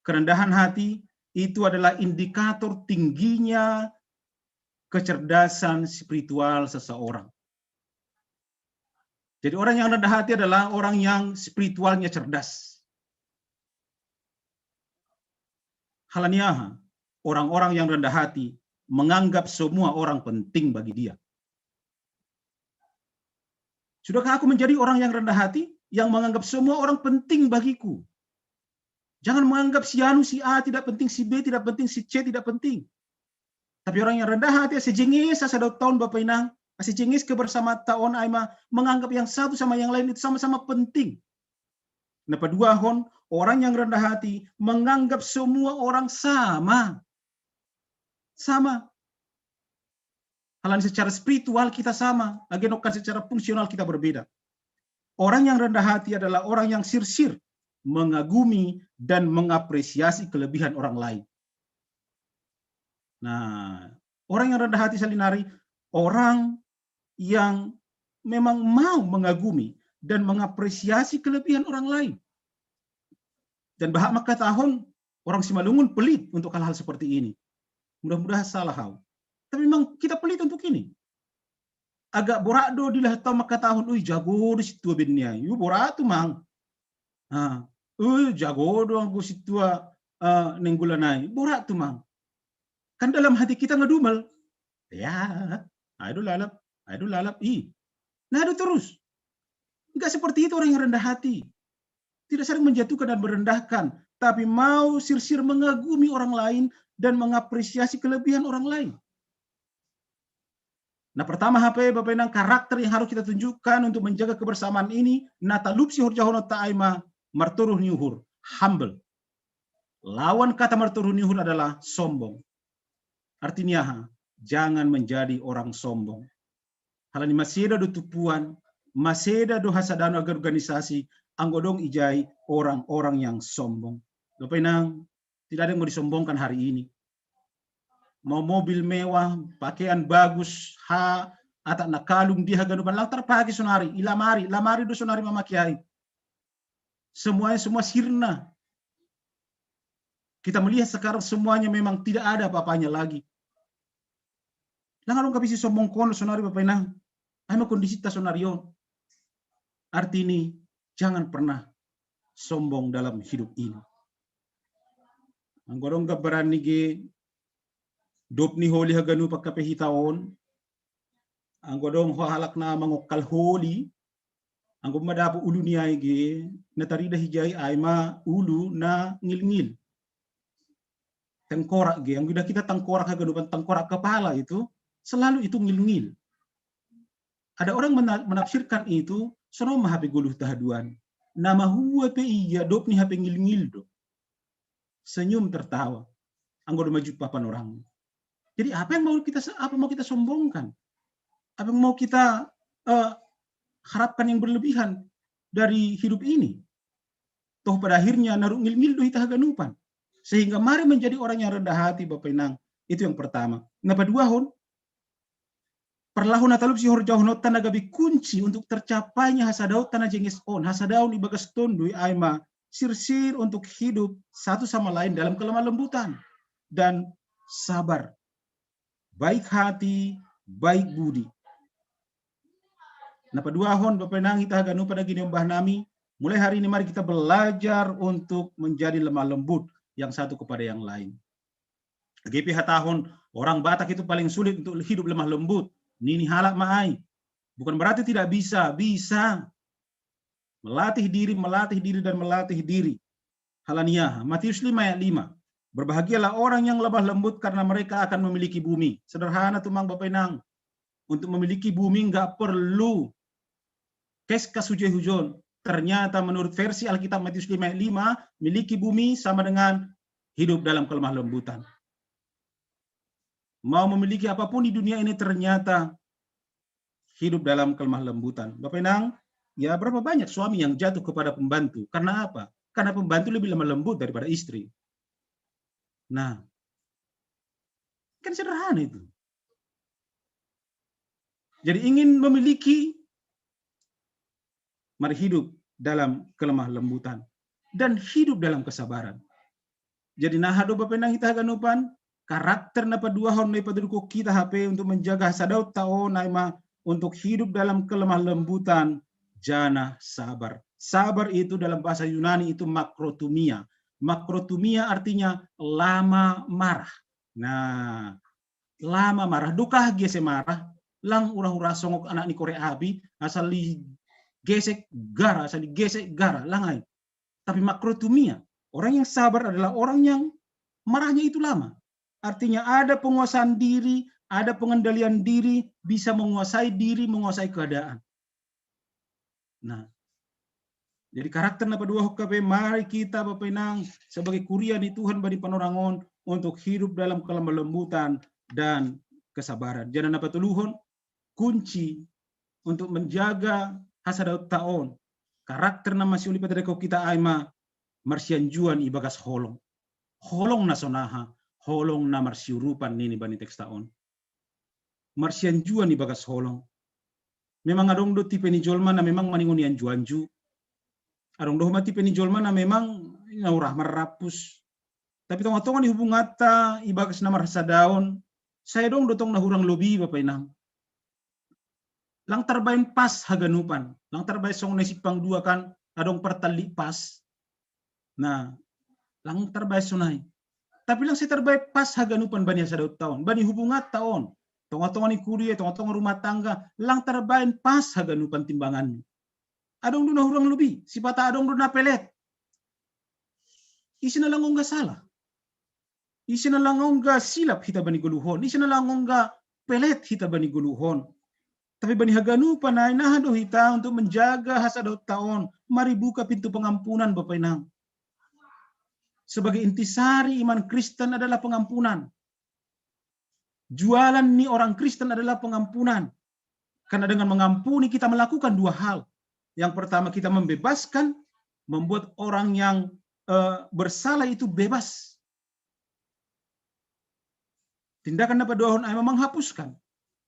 kerendahan hati itu adalah indikator tingginya kecerdasan spiritual seseorang. Jadi, orang yang rendah hati adalah orang yang spiritualnya cerdas. Halani aha? Orang-orang yang rendah hati menganggap semua orang penting bagi dia. Sudahkah aku menjadi orang yang rendah hati, yang menganggap semua orang penting bagiku? Jangan menganggap si anu, si A tidak penting, si B tidak penting, si C tidak penting. Tapi orang yang rendah hati, ase jenges hasadaonta on, Bapa Inang, ase jenges kebersamaanta on, ai ma menganggap yang satu sama yang lain itu sama-sama penting. Na paduahon, orang yang rendah hati menganggap semua orang sama. Sama. Halani secara spiritual kita sama, age nangkin secara fungsional kita berbeda. Orang yang rendah hati adalah orang yang sirsir mengagumi dan mengapresiasi kelebihan orang lain. Nah, orang yang rendah hati, salinari, orang yang memang mau mengagumi dan mengapresiasi kelebihan orang lain. Dan berhak mengatakan orang Simalungun pelit untuk hal-hal seperti ini. Mudah-mudahan salah hau. Tapi memang kita pelit untuk ini. Agak borat do dilah tau mangkatahon, "Ui, jago do sintua bennea." Ui, borat tumang. Ah, "Ui, jago do anggo sintua, eh, Nainggolan ai." Borat tumang. Kan dalam hati kita nga dumel. Ya, ai do lalap, ai do lalap, i. Nah, itu terus. Enggak seperti itu orang yang rendah hati. Tidak saling menjatuhkan dan merendahkan, tapi mau sirsir mengagumi orang lain dan mengapresiasi kelebihan orang lain. Nah, pertama hape, Bapak Inang, karakter yang harus kita tunjukkan untuk menjaga kebersamaan ini, na talup sihorjahononta ai ma martoruh ni uhur, humble. Lawan kata martoruh ni uhur adalah sombong. Artinya aha? Jangan menjadi orang sombong. Halani maseda do tumpuan, maseda do hasadaon organisasi, anggo adong ijai orang-orang yang sombong. Bapak Inang, tidak ada yang mau disombongkan hari ini. Mau mobil mewah, pakaian bagus, ha, atap na kalung di haganupan, lang tarpake sonari, i lamari, lamari do sonari mamake ai. Semuanya semua sirna. Kita melihat sekarang semuanya memang tidak ada apa-apanya lagi. Lang adong kapisi sombong kon sonari Bapa Inang. Ai ma kondisita sonari on. Arti ni, jangan pernah sombong dalam hidup ini. Anggo adong gambaran ni ge, dop ni holi haganup angka pe hita on. Anggo adong ho halak na mangokkal holi, anggo madapot ulu ni ai ge, na tarida hijai ai ma ulu na ngilngil. Tengkorak ge, anggo ida kita tengkorak haganupan, tengkorak kepala itu, selalu itu ngilngil. Ada orang menafsirkan itu, sonoma hape goluh tahaduan. Nama hua pe iya dop ni hape ngilngil do. Senyum tertawa. Anggo do maju papan orang. Jadi apa yang mau kita apa mau kita sombongkan? Apa yang mau kita uh, harapkan yang berlebihan dari hidup ini? Toh pada akhirnya naruk ngil-ngil do hita haganupan. Sehingga mari menjadi orang yang rendah hati Bapak Inang. Itu yang pertama. Napa dua hon? Parlahon na talup sihorjahononta na gabe kunci untuk tercapainya hasadaon tana jenges on, hasadaon ibagas tondui ai ma sirsir untuk hidup satu sama lain dalam kelemah lembutan dan sabar, baik hati, baik budi. Napa dua hon Bapak Inang hita haganupan na ginombah nami, mulai hari ini mari kita belajar untuk menjadi lemah lembut yang satu kepada yang lain. Age pe hatahon orang Batak itu paling sulit untuk hidup lemah lembut. Nini halak ma ai. Bukan berarti tidak bisa, bisa. Melatih diri, melatih diri dan melatih diri. Halania, Matius lima ayat lima. Berbahagialah orang yang lemah lembut karena mereka akan memiliki bumi. Sederhana tuh mang Bapak Inang. Untuk memiliki bumi nggak perlu keskas hujai hujon. Ternyata menurut versi Alkitab Matius lima ayat lima, miliki bumi sama dengan hidup dalam kelemah lembutan. Mau memiliki apapun di dunia ini ternyata hidup dalam kelemah lembutan. Bapak Inang, ya berapa banyak suami yang jatuh kepada pembantu? Karena apa? Karena pembantu lebih lemah lembut daripada istri. Nah, kan sederhana itu. Jadi ingin memiliki, mari hidup dalam kelemah lembutan dan hidup dalam kesabaran. Jadi na hado Bapak Inang hita haganupan, karakter na paduahon na ipatuduhon hita hape untuk menjaga hasadaonta on ai ma untuk hidup dalam kelemah lembutan, janah sabar. Sabar itu dalam bahasa Yunani itu makrothumia. Makrothumia artinya lama marah. Nah, lama marah, dukah gese marah, lang hura-hura songok anak ni korek api, asal digesek gara, asal digesek gara, lang ai. Tapi makrothumia, orang yang sabar adalah orang yang marahnya itu lama. Artinya ada penguasaan diri, ada pengendalian diri, bisa menguasai diri, menguasai keadaan. Nah, jadi karakter na paduahon hape, mari kita Bapak Inang sebagai kuria ni Tuhan bani panorang on untuk hidup dalam kelemah lembutan dan kesabaran. Janah na patoluhon, kunci untuk menjaga hasadaonta on, karakter na masiol ipatadingkon hita ai ma marsianjuan ibagas holong. Holong na sonaha, holong na marsiurupan nini bani teksta on. Marsianjuan ibagas holong. Memang adong do tipe ni jolma na memang maningon ianju-anju. Adong do homa tipe ni jolma na memang na hura marrampus. Tapi tonga-tonga ni hubunganta ibagas na marhasadaon, sai adong do tong na hurang lobi Bapak Inang. Lang tarbaen pas haganupan, lang tarbaen songon na simpang dua kan, adong partallik pas. Nah, lang tarbaen sonai. Tapi lang sai tarbaen pas haganupan bani hasadaonta on, bani hubunganta on. Tonga-tonga ni kuria, tonga-tonga rumah tangga, lang tarbaen pas haganupan timbanganna. Adong do na hurang lobi, sipata adong do na pelet. Ise na lang ongga salah? Ise na lang ongga silap hita bani goluhon? Ise na lang ongga pelet hita bani goluhon? Tapi bani haganupan ai na hado hita untuk menjaga hasadaonta on, mari buka pintu pengampunan Bapak Inang. Sebagai intisari iman Kristen adalah pengampunan. Jualan ni orang Kristen adalah pengampunan. Karena dengan mengampuni kita melakukan dua hal. Yang pertama kita membebaskan, membuat orang yang uh, bersalah itu bebas. Tindakan na paduahon ai ma menghapuskan.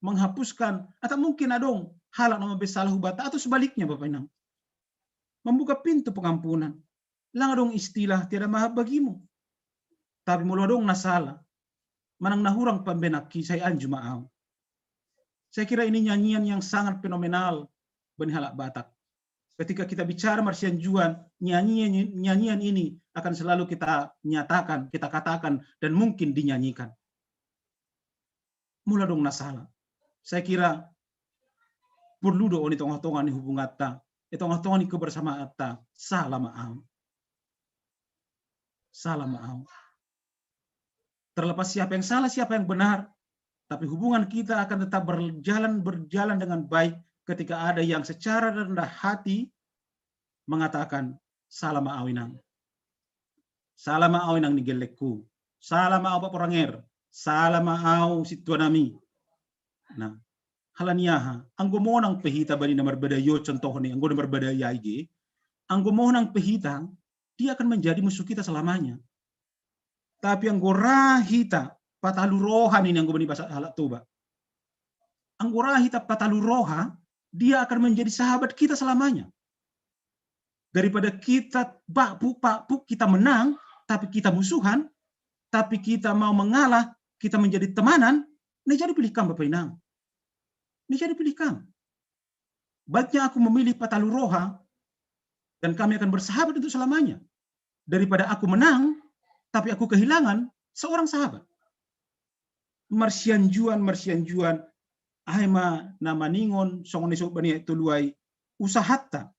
Menghapuskan, atau mungkin adong halak na mabuat salah hubata, atau sebaliknya Bapak Inang. Membuka pintu pengampunan. Lang adong istilah tiada mahap bagimu. Tapi molo adong na salah, manang na hurang pambahenanki, sai anju ma au. Saya kira ini nyanyian yang sangat fenomenal bani halak Batak. Ketika kita bicara marsianjuan, nyanyian, nyanyian ini akan selalu kita nyatakan, kita katakan, dan mungkin dinyanyikan. Mula dong na sala. Saya kira perlu do oni tonga-tonga ni hubungatta, e tonga-tonga ni kebersamaatta, sala ma au. Sala ma au. Terlepas siapa yang salah, siapa yang benar, tapi hubungan kita akan tetap berjalan, berjalan dengan baik ketika ada yang secara rendah hati mengatakan, "Sala ma au inang. Sala ma au inang ni gellekku. Sala ma au Pak Poranger. Sala ma au situanami." Nah, halani aha, anggo monang pe hita bani na marbadai o, contohni, anggo na marbadai i ge, anggo monang pe hita, dia akan menjadi musuh kita selamanya. Tapi anggo ra hita patalu roha nini anggo bani bahasa halak Toba. Anggo ra hita patalu roha, dia akan menjadi sahabat kita selamanya. Daripada kita bakpuk-bakpuk, kita menang, tapi kita musuhan, tapi kita mau mengalah, kita menjadi temanan, na jadi pilih kam, Bapak Inang. Na jadi pilih kam. Baiknya aku memilih patalu roha, dan kami akan bersahabat untuk selamanya. Daripada aku menang, tapi aku kehilangan seorang sahabat. Marsianjuan, marsianjuan, ai ma na maningon songon na isout bani tolu ai, usahatta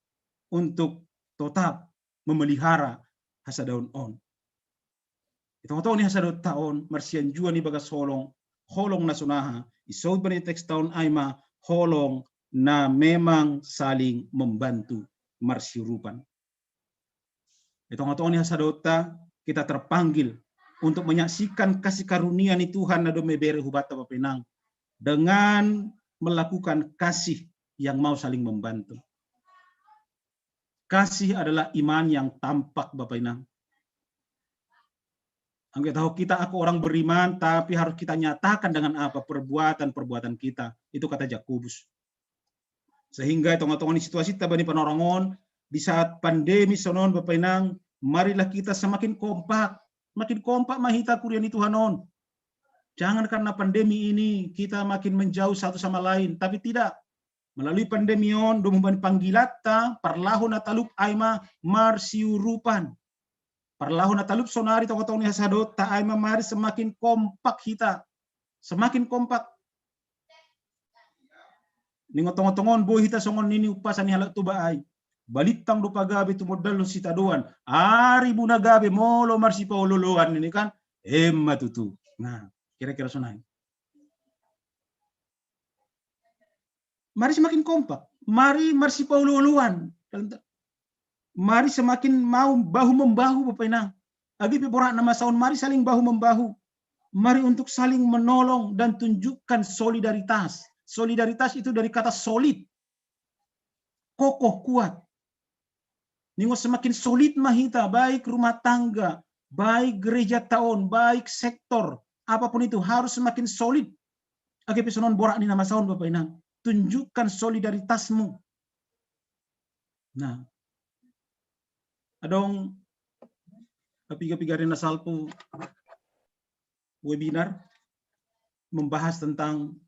untuk tetap memelihara hasadaon on. I tonga-tonga ni hasadaonta on, marsianjuan i bagas holong, holong na sonaha, isout bani teksta on ai ma holong na memang saling membantu, marsiurupan. I tonga-tonga ni hasadaonta, kita terpanggil untuk menyaksikan kasih karunia ni Tuhan na dohot bere hubanta, Bapak Inang, dengan melakukan kasih yang mau saling membantu. Kasih adalah iman yang tampak, Bapak Inang. Anggo tahu kita aku orang beriman, tapi harus kita nyatakan dengan apa? Perbuatan-perbuatan kita. Itu kata Jakobus. Sehingga i tonga-tonga ni situasita bani panorang on, di saat pandemi sonon, Bapak Inang, marilah kita semakin kompak. Makin kompak ma hita kuria ni Tuhan on. Jangan karena pandemi ini kita makin menjauh satu sama lain, tapi tidak. Melalui pandemi on, domu bani panggilatta, parlaho na talup ai ma marsiurupan. Parlaho na talup sonari tonga-tonga ni hasadaonta ai ma mari semakin kompak hita. Semakin kompak. Ningon tonga-tonga on boi hita songon nini umpasa ni halak Toba ai. Balintang do pagabe tumundalhon sitadoan. Ari buna gabe molo marsipaolo-oloan nini kan. Emma tutu. Nah, kira-kira sonai. Mari semakin kompak, mari marsipaolo-oloan. Mari semakin mau bahu membahu, Bapak Inang. Age pe borat na masa on, mari saling bahu membahu. Mari untuk saling menolong dan tunjukkan solidaritas. Solidaritas itu dari kata solid. Kokoh, kuat. Ningon semakin solid ma hita, baik rumah tangga, baik gerejata on, baik sektor, apapun itu harus semakin solid. Age pe sonon borat ni na masa on, Bapak Inang. Tunjukkan solidaritasmu. Nah, adong piga-piga ari na salpu webinar membahas tentang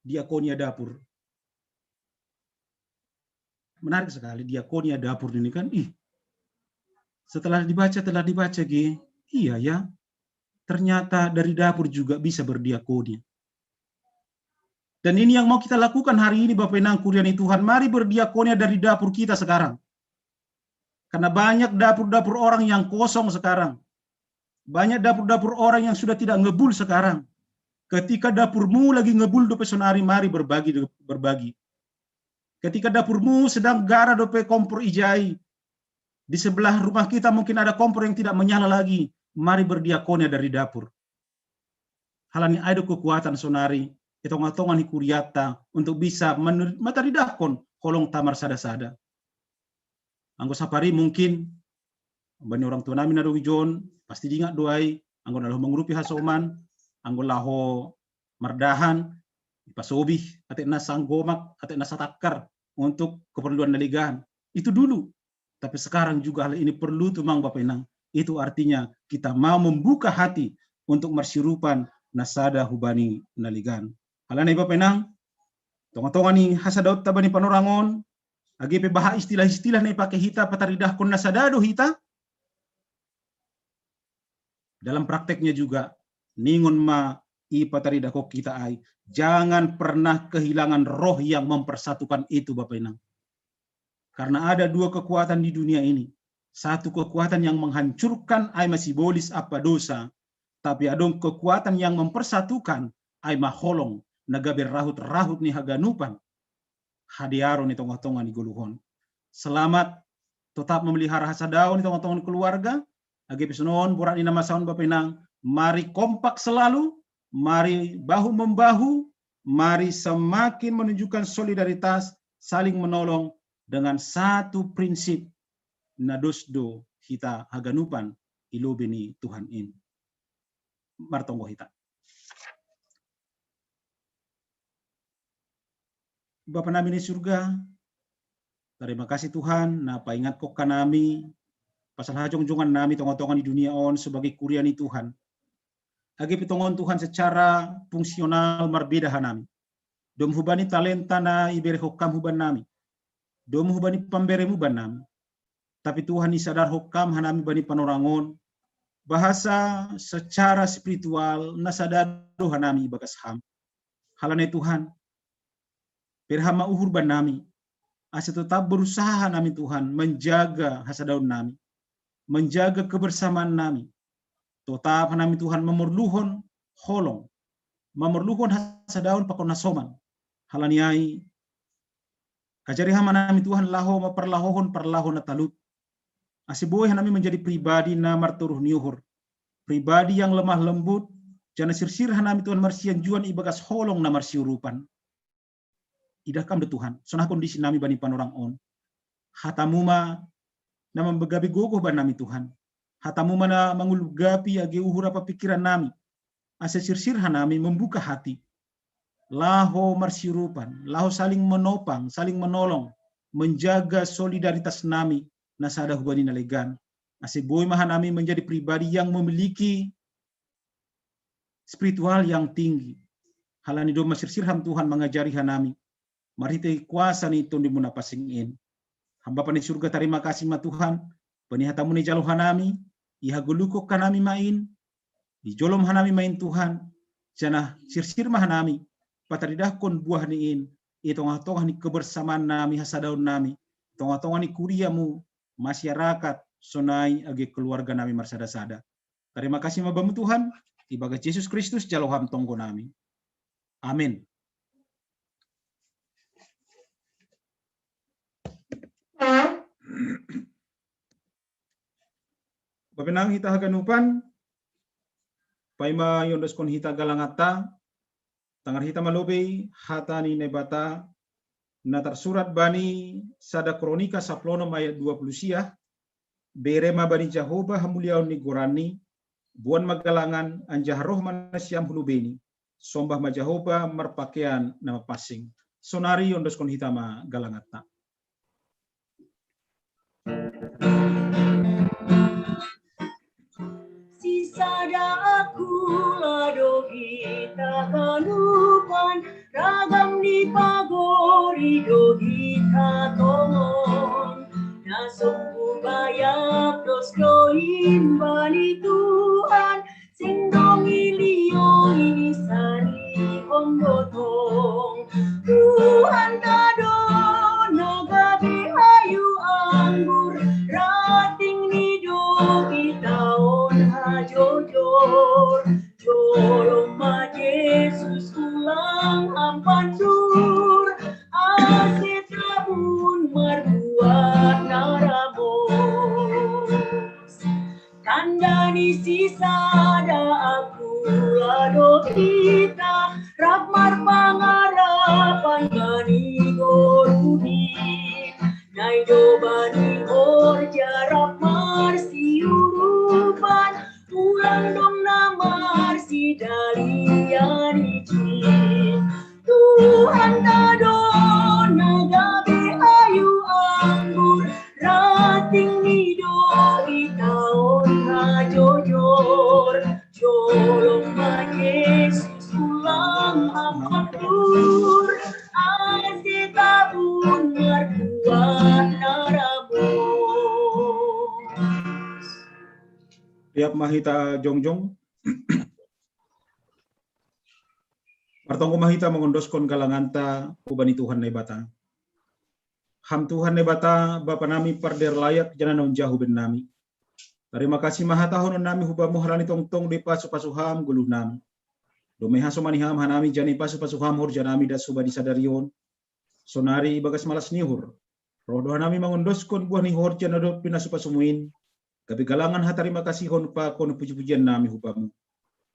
diakonia dapur. Menarik sekali, diakonia dapur ini kan, ih, setelah dibaca, telah dibaca ge, iya ya, ternyata dari dapur juga bisa berdiakonia. Dan ini yang mau kita lakukan hari ini, Bapak Inang kuria ni Tuhan, mari berdiakonia dari dapur kita sekarang. Karena banyak dapur-dapur orang yang kosong sekarang. Banyak dapur-dapur orang yang sudah tidak ngebul sekarang. Ketika dapurmu lagi ngebul dope sonari, mari berbagi, berbagi. Ketika dapurmu sedang gara dope kompor ijai, di sebelah rumah kita mungkin ada kompor yang tidak menyala lagi, mari berdiakonia dari dapur. Halani ai do kekuatan sonari i tonga-tonga ni kuriatta untuk bisa mataridahkon holongta marsada-sada. Anggo sapari mungkin bani orang tua nami na dong i jon, pasti diingat do ai, anggo na laho mangurupi hasoman, anggo laho mardahan, ipasobih atik na sanggomak, atik na satakkar untuk keperluan na legan. Itu dulu. Tapi sekarang juga hal ini perlu tumang, Bapak Inang. Itu artinya kita mau membuka hati untuk marsiurupan na sada hubani na legan. Halani, Bapak Inang, Tonga-tonga ni hasadaotta bani panorangon, age pe baha istilah-istilah na ipake hita pataridahkon na sada do hita, dalam prakteknya juga, ningon ma ipataridahkon kita ai, jangan pernah kehilangan roh yang mempersatukan itu, Bapak Inang. Karena ada dua kekuatan di dunia ini. Satu kekuatan yang menghancurkan ai masibolis apa dosa, tapi adong kekuatan yang mempersatukan ai maholong na gabe rahut-rahut ni haganupan hadearon ni tonga-tonga ni goluhon. Selamat tetap memelihara hasadaon ni tonga-tonga ni keluarga, age pe sonon borat ni na masa on Bapak Inang, mari kompak selalu, mari bahu membahu, mari semakin menunjukkan solidaritas, saling menolong dengan satu prinsip, na dos do hita haganupan i lobei ni Tuhan in. Martonggo hita. Bapa nami na i surga, terima kasih Tuhan, na paingatkon hanami pasal hajongjongan nami tonga-tonga ni dunia on sebagai kuria ni Tuhan. Age pe tongon Tuhan secara fungsional marbeda hanami. Dom hubani talenta na iberehon Kam hubannami. Dom hubani pamberemu bannami. Tapi Tuhan, isadar hokam hanami bani panorangon, bahasa secara spiritual na sada do hanami ibagas Ham. Halani Tuhan, perhama uhur banami, asa tetap berusaha hanami Tuhan menjaga hasadaon nami, menjaga kebersamaan nami. Tetap hanami Tuhan memerluhon holong, memerluhon hasadaon pakon na soman. Halani ai, ajari hanami Tuhan laho maparlahohon parlahou na talup. Ase boi hanami menjadi pribadi na martoruh ni uhur, pribadi yang lemah lembut, janah sirsir hanami Tuhan marsianjuan ibagas holong na marsiurupan. Idah Kam do Tuhan, songon kondisi nami bani panorang on. Hatamu ma na mambagapi gogoh banami Tuhan. Hatamu ma na mangulugapi age uhur apa pikiran nami. Ase sirsir hanami membuka hati. Laho marsiurupan, laho saling menopang, saling menolong, menjaga solidaritas nami na sada hubani na legan. Ase boi ma hanami menjadi pribadi yang memiliki spiritual yang tinggi. Halani domma sirsir Ham Tuhan mangajari hanami marhitei kuasa ni Tondimu na pansing in. Ham Bapa ni surga, tarima kasih ma Tuhan, bani hatamu na ijalo hanami, ihagoluhkon hanami ma in, ijolom hanami ma in Tuhan, janah sirsir ma hanami pataridahkon buah ni in, i tongah-tongah ni kebersamaan nami, hasadaon nami, tongah-tongah ni kuriamu, masyarakat, sonai age keluarga nami marsada-sada. Tarima kasih ma Bamu Tuhan, ibagas Jesus Kristus jalo Ham tonggo nami. Amin. Bapa inang hita haganupan, paima iondoskon hita galanganta, tangar hita ma lobei hata ni Naibata, na tarsurat bani sada Kronika saplonom ayat dua puluh siah, bere ma bani Jahowa hamuliaon ni goranni, boan ma galangan anjaha roh ma nasiam hu lobeini, sombah ma Jahowa marpakean na mapansing. Sonari ondoskon hita ma galanganta. Sisada aku lado hita kanupan, ragam ni pagori do hita tongon. Na sombu bayap dos do imbani Tuhan, sing dong ilioi, isanihon do tong. Tuhanta do na gabe hayu anggur, rating ni do hita on hajojor. Jolom ma Jesus ulang ampan dur, ase tabun marbuat na ramos. Tanda ni sisada aku lado hita, rap marpangarapan bani goruni. Nai do bani horja rap marsiurupan, ulang dong na marsidalian ijin. Tuhanta do na gabe hayu anggur, rating ni do hita on hajojor. Jolom ma Jesus ulang ampan dur, Mahita jongjong. Martonggo mahita mangondoskon galanganta hubani Tuhan Naibata. Ham Tuhan Naibata, Bapa nami parder layak jana naung jahu ben nami. Tarima kasih mahatahonon nami hubamu halani tongtong do ipasu-pasu ham gulu nami. Domai hasomani ham hanami jana ipasu-pasu ham horja nami das hubani sadari on. Sonari ibagas malas ni uhur, roh do hanami mangondoskon buah ni horja na dob pinasu-pasumu in, gabe galangan hatarima kasihon pakon puji-pujian nami hubamu.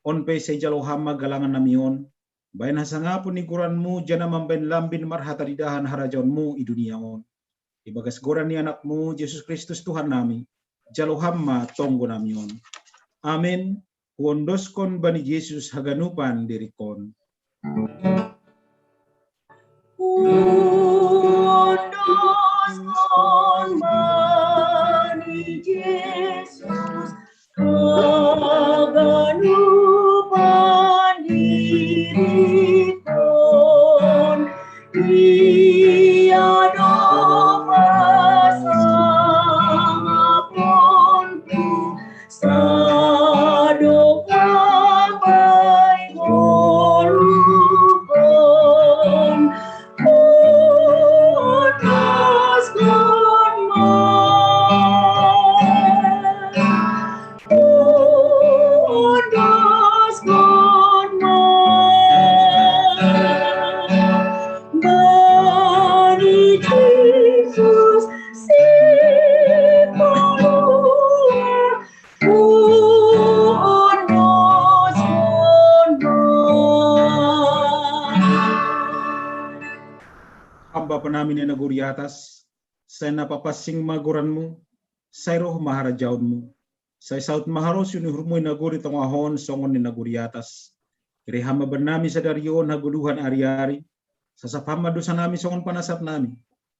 On pe sai jalo ham ma galangan nami on, baen hasangapon ni goranmu jana mambaen lambin marhataridahan harajaonmu i dunia on. Ibagas goran ni anakmu Jesus Kristus Tuhan nami, jalo ham ma tonggo nami on. Amen. Huondoskon bani Jesus haganupan dirikkon. Huondoskon bani Jesus haganupan dirikkon. Ia do pasangaponku sadok na baik ngolukon. Putus kon ma. Putus kon ma. Bani Jesus si palua. Ham Bapa nami na i nagori atas, sai na papansing ma goranmu, sai roh ma harajaonmu, sai saut ma harosuh ni uhurmu i nagori tongah on songon na i nagori atas. Ire ham ma bannami sadari on hagoluhan ari-ari, sasap ham ma dosa nami songon panasap nami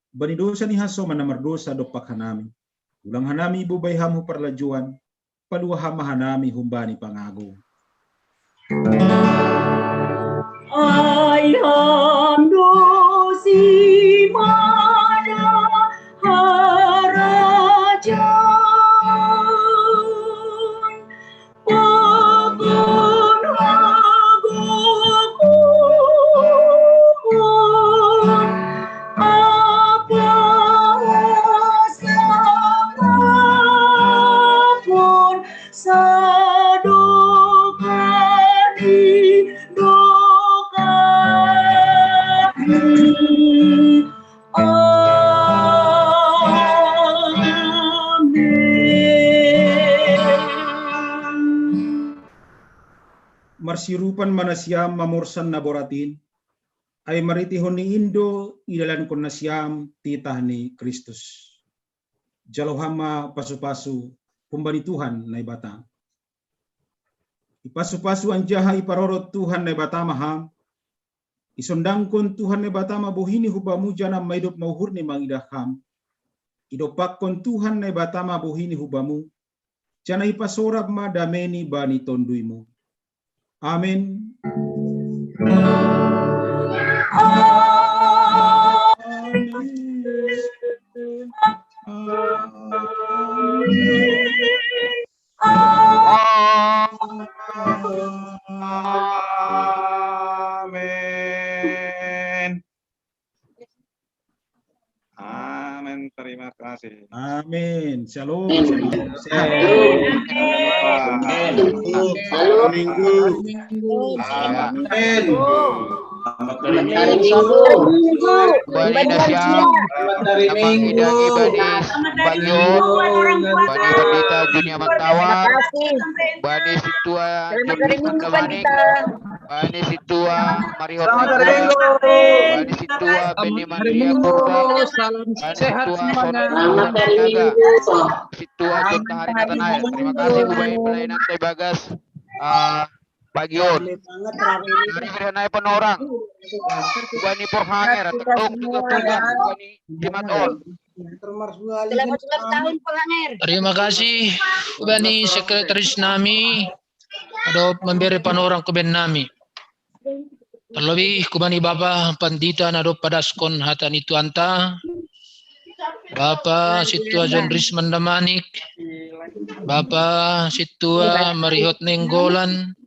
bani dosa ni hasoman na mardosa dompak hanami. Ulang hanami ibobai ham hu parlajuan, palua ham ma hanami humbani pangago. Ai ham do simada harajaon, pakon hagogoon, ampa hasangapon sadok ni dokah ni. Amen. Marsiurupan ma nasiam mamorsan na borat in, ai marhiteihon ni in do idalankon nasiam titah ni Kristus. Jalo ham ma pasu-pasu humbani Tuhan Naibata. Ipasu-pasu anjaha iparorot Tuhan Naibata ma ham. Isondangkon Tuhan Naibata ma bohini hubamu jana maidop ma uhurni mangidah ham. Idompakkon Tuhan Naibata ma bohini hubamu, jana ipasorap ma dameini bani tonduimu. Amen. Amen. Amen. Amen. Amin. Terima kasih. Amin. Shalom. Amin. Shalom. Shalom. Minggu. Amin. Selamat hari Minggu. Kembali dah siang. Selamat hari Minggu. Bani Bagion, Bani Pendeta Junia Matawa, Bani Situa Junia Matawa, Bani Situa Marihon Matawa, Bani Situa Beni Mandria Purba, Bani Situa Sono Purba Naga, Situa Jonta Hari Natanael. Terima kasih Bupati Pelayanan Teh Bagas. Ah, Bagion. Dari Bani Panorang. Bani Porhanger, Terdok juga Purba, Bani Jimat On. Selamat ulang tahun, Porhanger. Terima kasih, Bani Sekretaris nami, adop memberi panorang ke ben nami. Terlebih ku bani Bapa Pandita na dob padaskon hata ni Tuhanta, Bapa Situa John Risman Damanik, Bapa Situa Marihot Nenggolan,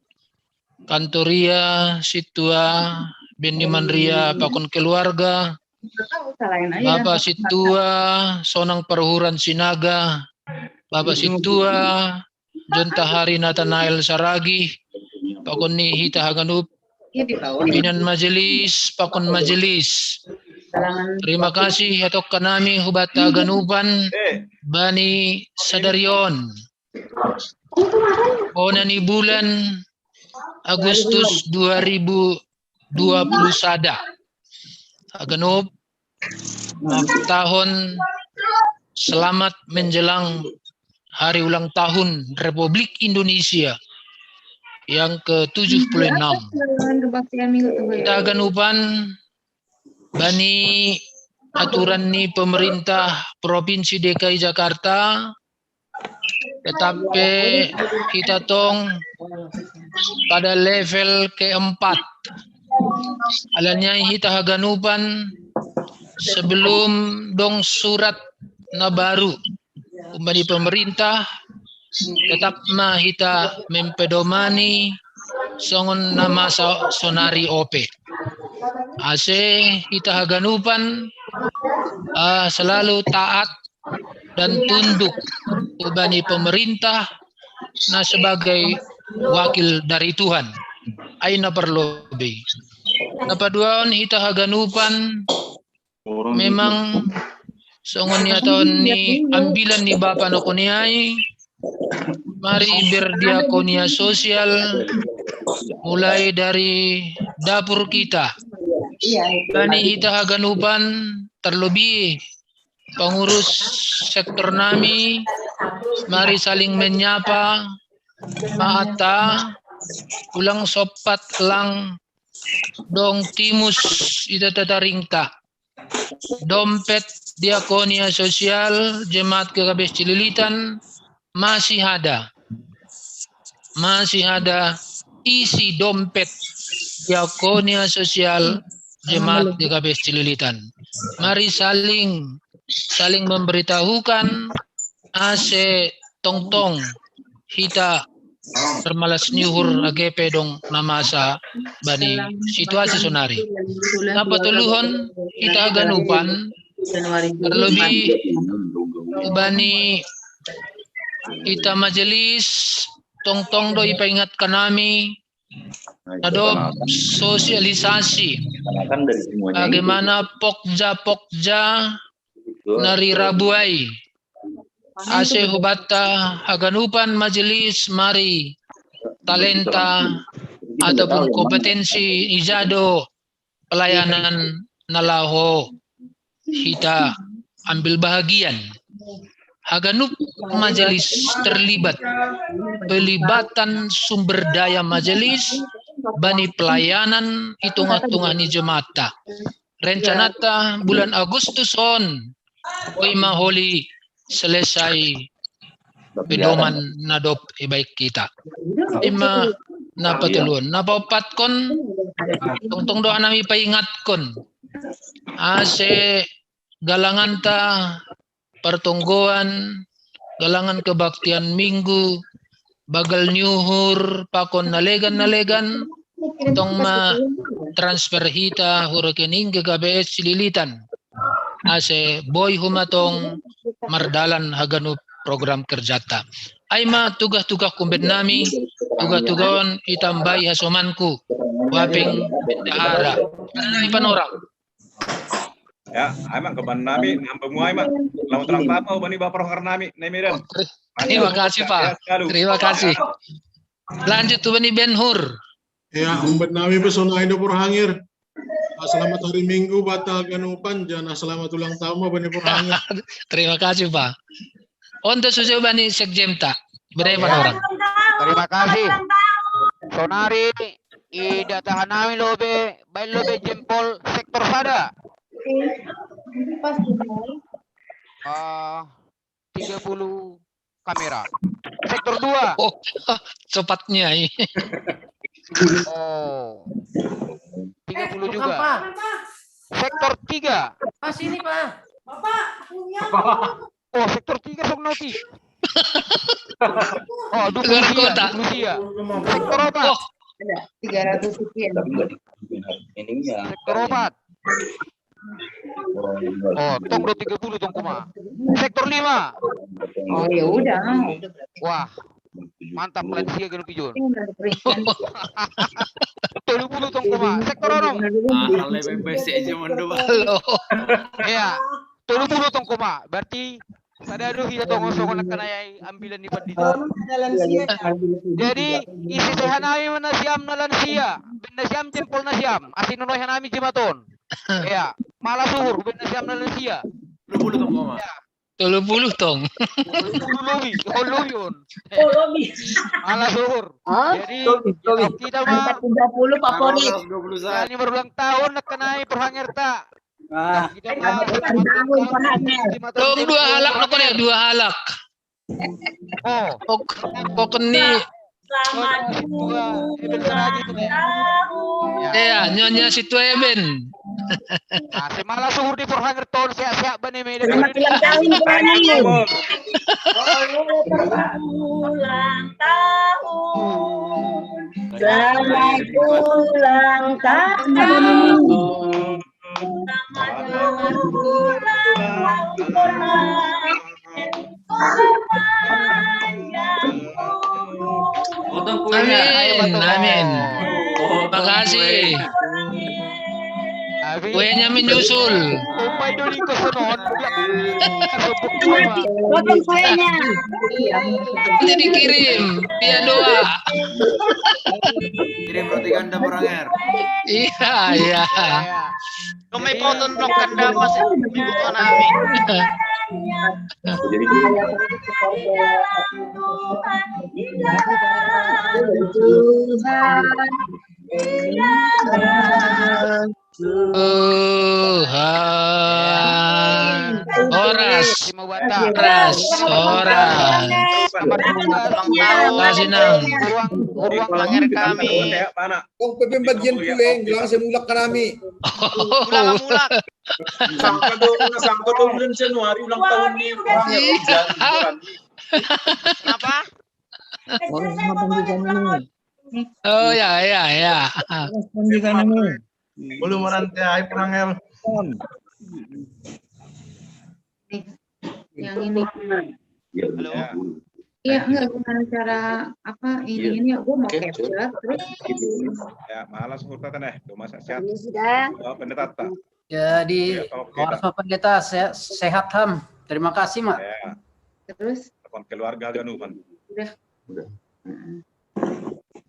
Kantoria Situa Benny Manria pakon keluarga, Bapa Situa Sonang Parhuran Sinaga, Bapa Situa Jonta Hari Natanael Saragi, pakon ni hita haganup, pimpinan majelis, pakon majelis. Terima kasih hatokkan nami hubata haganupan bani sadarion. Bona ni bulan Agustus dua ribu dua puluh sada. Haganup, tahun selamat menjelang hari ulang tahun Republik Indonesia yang ke tujuh puluh enam. Hita haganupan bani aturan ni pemerintah Provinsi D K I Jakarta, tetap pe hita tong pada level keempat. Alani i hita haganupan sebelum dong surat na baru umbani pemerintah, tetap ma hita mempedomani songon na masa sonari ope. Ase hita haganupan, ah, selalu taat dan tunduk umbani pemerintah na sebagai wakil dari Tuhan. Ai na parlobei. Na paduahon hita haganupan memang songon niataon ni ambilan ni bapa na koniai, mari berdiakonia sosial mulai dari dapur kita. Bani hita haganupan terlebih pengurus sektor nami, mari saling menyapa, maata, ulang sompat lang dong timus ita tataringta. Dompet diakonia sosial jemaat G K B S Cililitan masih ada. Masih ada isi dompet diakonia sosial jemaat G K B S Cililitan. Mari saling saling memberitahukan ase tongtong hita termalas ni uhur age pe dong na masa bani situasi sonari. Na patoluhon hita haganupan terlebih bani hita majelis tongtong do ipaingatkan nami na dob sosialisasi bagaimana pokja-pokja na ri Rabu ai. Ase hubanta haganupan majelis mari talenta ataupun kompetensi ijado pelayanan na laho hita ambil bahagian. Haganup majelis terlibat, pelibatan sumber daya majelis bani pelayanan i tongah-tongah ni jemaatta. Rencanata bulan Agustus on, boi ma holi selesai pedoman na dob ibaen hita. Ima na patoluhon, na paompatkon, tongtong do hanami paingatkon ase galanganta partonggoan, galangan kebaktian Minggu, bagal ni uhur pakon na legan na legan, tong ma transfer hita hu rekening G K B S Cililitan ase boi homa tong mardalan haganup program kerjata. Ai ma tugah-tugah umbaen nami, tugah-tugah on itambai hasomanku, hapeng bendahara. Panorang. Ya, ai ma umbaen nami, nambah muai ma. Selamat ulang tahun bani bapa rohangernami na i Medan. Terima kasih, Pak. Terima kasih. Lanjut tu bani Ben Hur. Ya, umbaen nami pe sonai do, Parhangir. Selamat hari Minggu banta haganupan, janah selamat ulang tahun ma bani Parhangir. Terima kasih, Pak. On do suse bani sekjemta. Bere panorang. Terima kasih. Sonari i data hanami lobe, baen lobe jempol sektor sada. Ah, tiga puluh kamera. Sektor dua. Oh, cepatnya ini. Oh. Tiga puluh juga. Sektor tiga. Pas ini, Pak. Oh, sektor tiga sok noti. Oh, dua puluh sia, dua puluh sia. Sektor opat. Oh. Ada tiga ratus sekian. Sektor opat. Oh, tong dua tiga puluh tong koma. Sektor lima. Oh, ya udah. Wah, mantap, lansia kan pijon. Tolu puluh tong koma. Sektor onom. Ah, lebih besek zaman dulu. Iya, tolu puluh tong koma. Berarti Sada do hita tongo-songo nakkanai ambilan ni pandita. Jadi isi seha nami ma na siam na lansia, baen na siam jempol na siam, asi nonoi hanami jimaton. Iya, mala suhur baen na siam na lansia. Tolu puluh tong koma. Tolu puluh tong. Tolu lobi, tolu lobi on. Mala suhur. Jadi kita mah empat tiga puluh favorit. Ini berulang tahun nakkanai perhangerta. Ah. Tong dua halak no kone, dua halak. Oh, kok ni. Selamat ulang tahun. Iya, Nyonya Situ Eben. Ah, si mala suhur di perhangerta on, sehat-sehat bani me. Selamat ulang tahun, Tuhan. Selamat ulang tahun. Selamat ulang tahun. Amin, amin. Makasih. Kuenya menyusul. Potong kuenya. Nanti dikirim via doa. Kirim roti gandum orang er. Iya, iya. Kami potong no kandang pas minggu nami. Tuhan. Horas. Horas, horas. Kasih nang. Uruang, uruang langir kami. Kong pepembagian puleng, bilang saya mulak kanami. Mulak, mulak. Sangka do, sangka do bulan Januari ulang tahun ni. Kenapa? Oh ya, ya, ya. Belum orang teh ai perangel. Yang ini. Halo. Iya, enggak, gimana cara apa ini, ini gue mau capture terus. Ya, malas urtatan eh, cuma sehat. Ini sudah. Pendeta. Jadi, Horas ma Pendeta, sehat ham. Terima kasih, Mak. Ya. Terus? Telepon keluarga ganupan. Udah. Udah.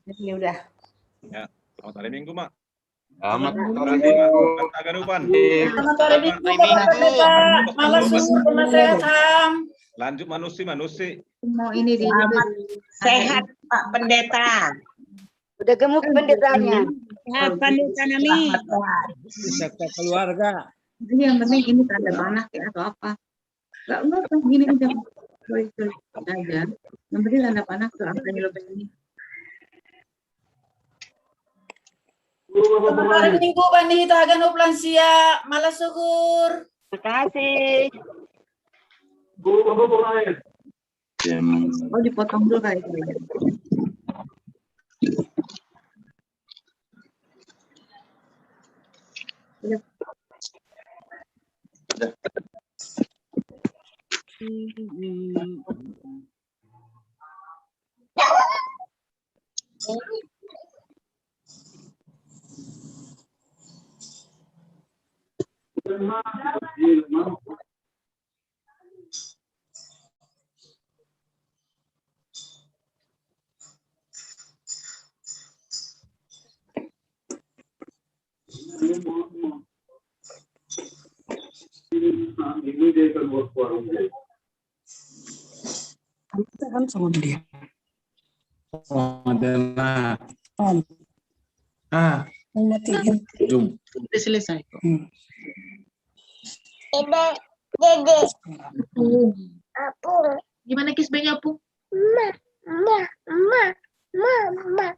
Ini udah. Ya, selamat hari Minggu, Mak. Selamat hari Minggu. Selamat hari Minggu. Selamat hari Minggu, Bapak Pendeta. Malas susu, sehat ham. Lanjut manusi, manusi. Mau ini di. Selamat sehat, Pak Pendeta. Udah gemuk pendetanya. Ya, pendeta nami. Beserta keluarga. Jadi yang penting ini tanda panah ya atau apa? Enggak, enggak, gini aja. Sorry, sorry. Aja. Yang penting tanda panah tuh apa yang lo pengen. Hari Minggu bani hita hagan uplansia, malas suhur. Makasih. Oh, dipotong dulu kali itu. Kan sama dia. Sama dia. Ah. Mau matiin. Zoom. Udah selesai kok. Hmm. Dede, Dede. Apung. Gimana kisbenya, Apung? Ma, ma, ma, ma, ma, ma.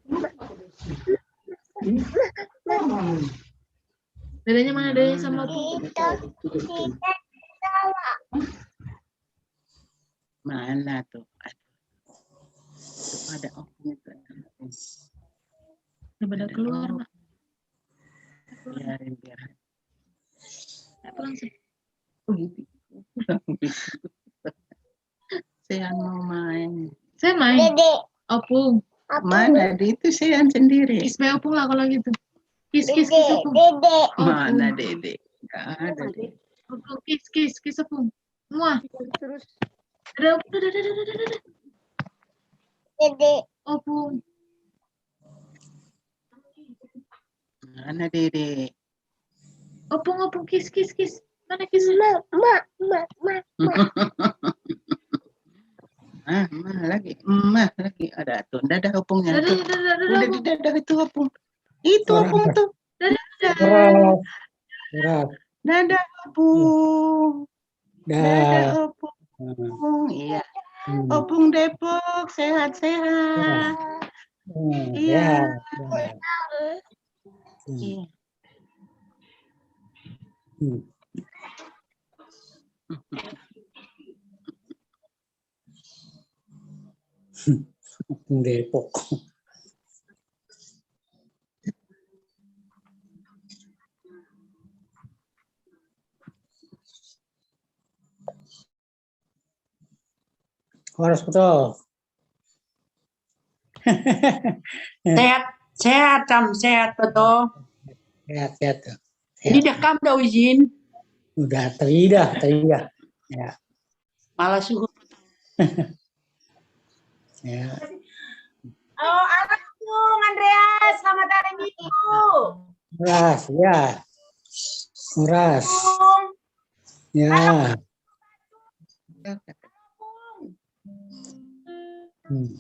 Bedanya mana, Dede, sama Apung? Kita, kita salah. Mana tuh? Aduh. Ada opung itu. Coba dah keluar, Mak. Biarin, biarin. Pulang sih. Saya mau main. Saya main. Dede. Opung. Apa? Mana di itu saya sendiri. Kiss bae Opung lah kalau gitu. Kiss, kiss, kiss Dede. Opung. Dede. Mana Dede? Nggak ada Dede. Opung, kiss, kiss, kiss Opung. Muah. Terus. Ada Opung, ada, ada, ada, ada, ada. Dede. Opung. Mana Dede? Opung, Opung, kiss, kiss, kiss. Mana kiss? Ma, ma, ma, ma. Ah, mah lagi, mah lagi. Ada tuh, dadah opungnya Dadah, tuh. dadah, dadah, Udah Opung. didadah itu opung. Itu Orang opung tuh. Dadah. Keras. Keras. Dadah opung. Dadah Dah. opung. Iya. Hmm. Opung Depok sehat-sehat. Hmm, Iya. Ya. Ya. Hmm. Iya. Hmm. Depok. Horas betul. Sehat, sehat kam, sehat betul. Sehat, sehat tuh. Ini dah kam dah izin. Udah teridah, teridah. Ya. Malah suhu. Ya. Oh, Assalamualaikum, Andreas. Selamat hari Minggu. Horas, ya. Horas. Assalamualaikum. Ya. Hmm.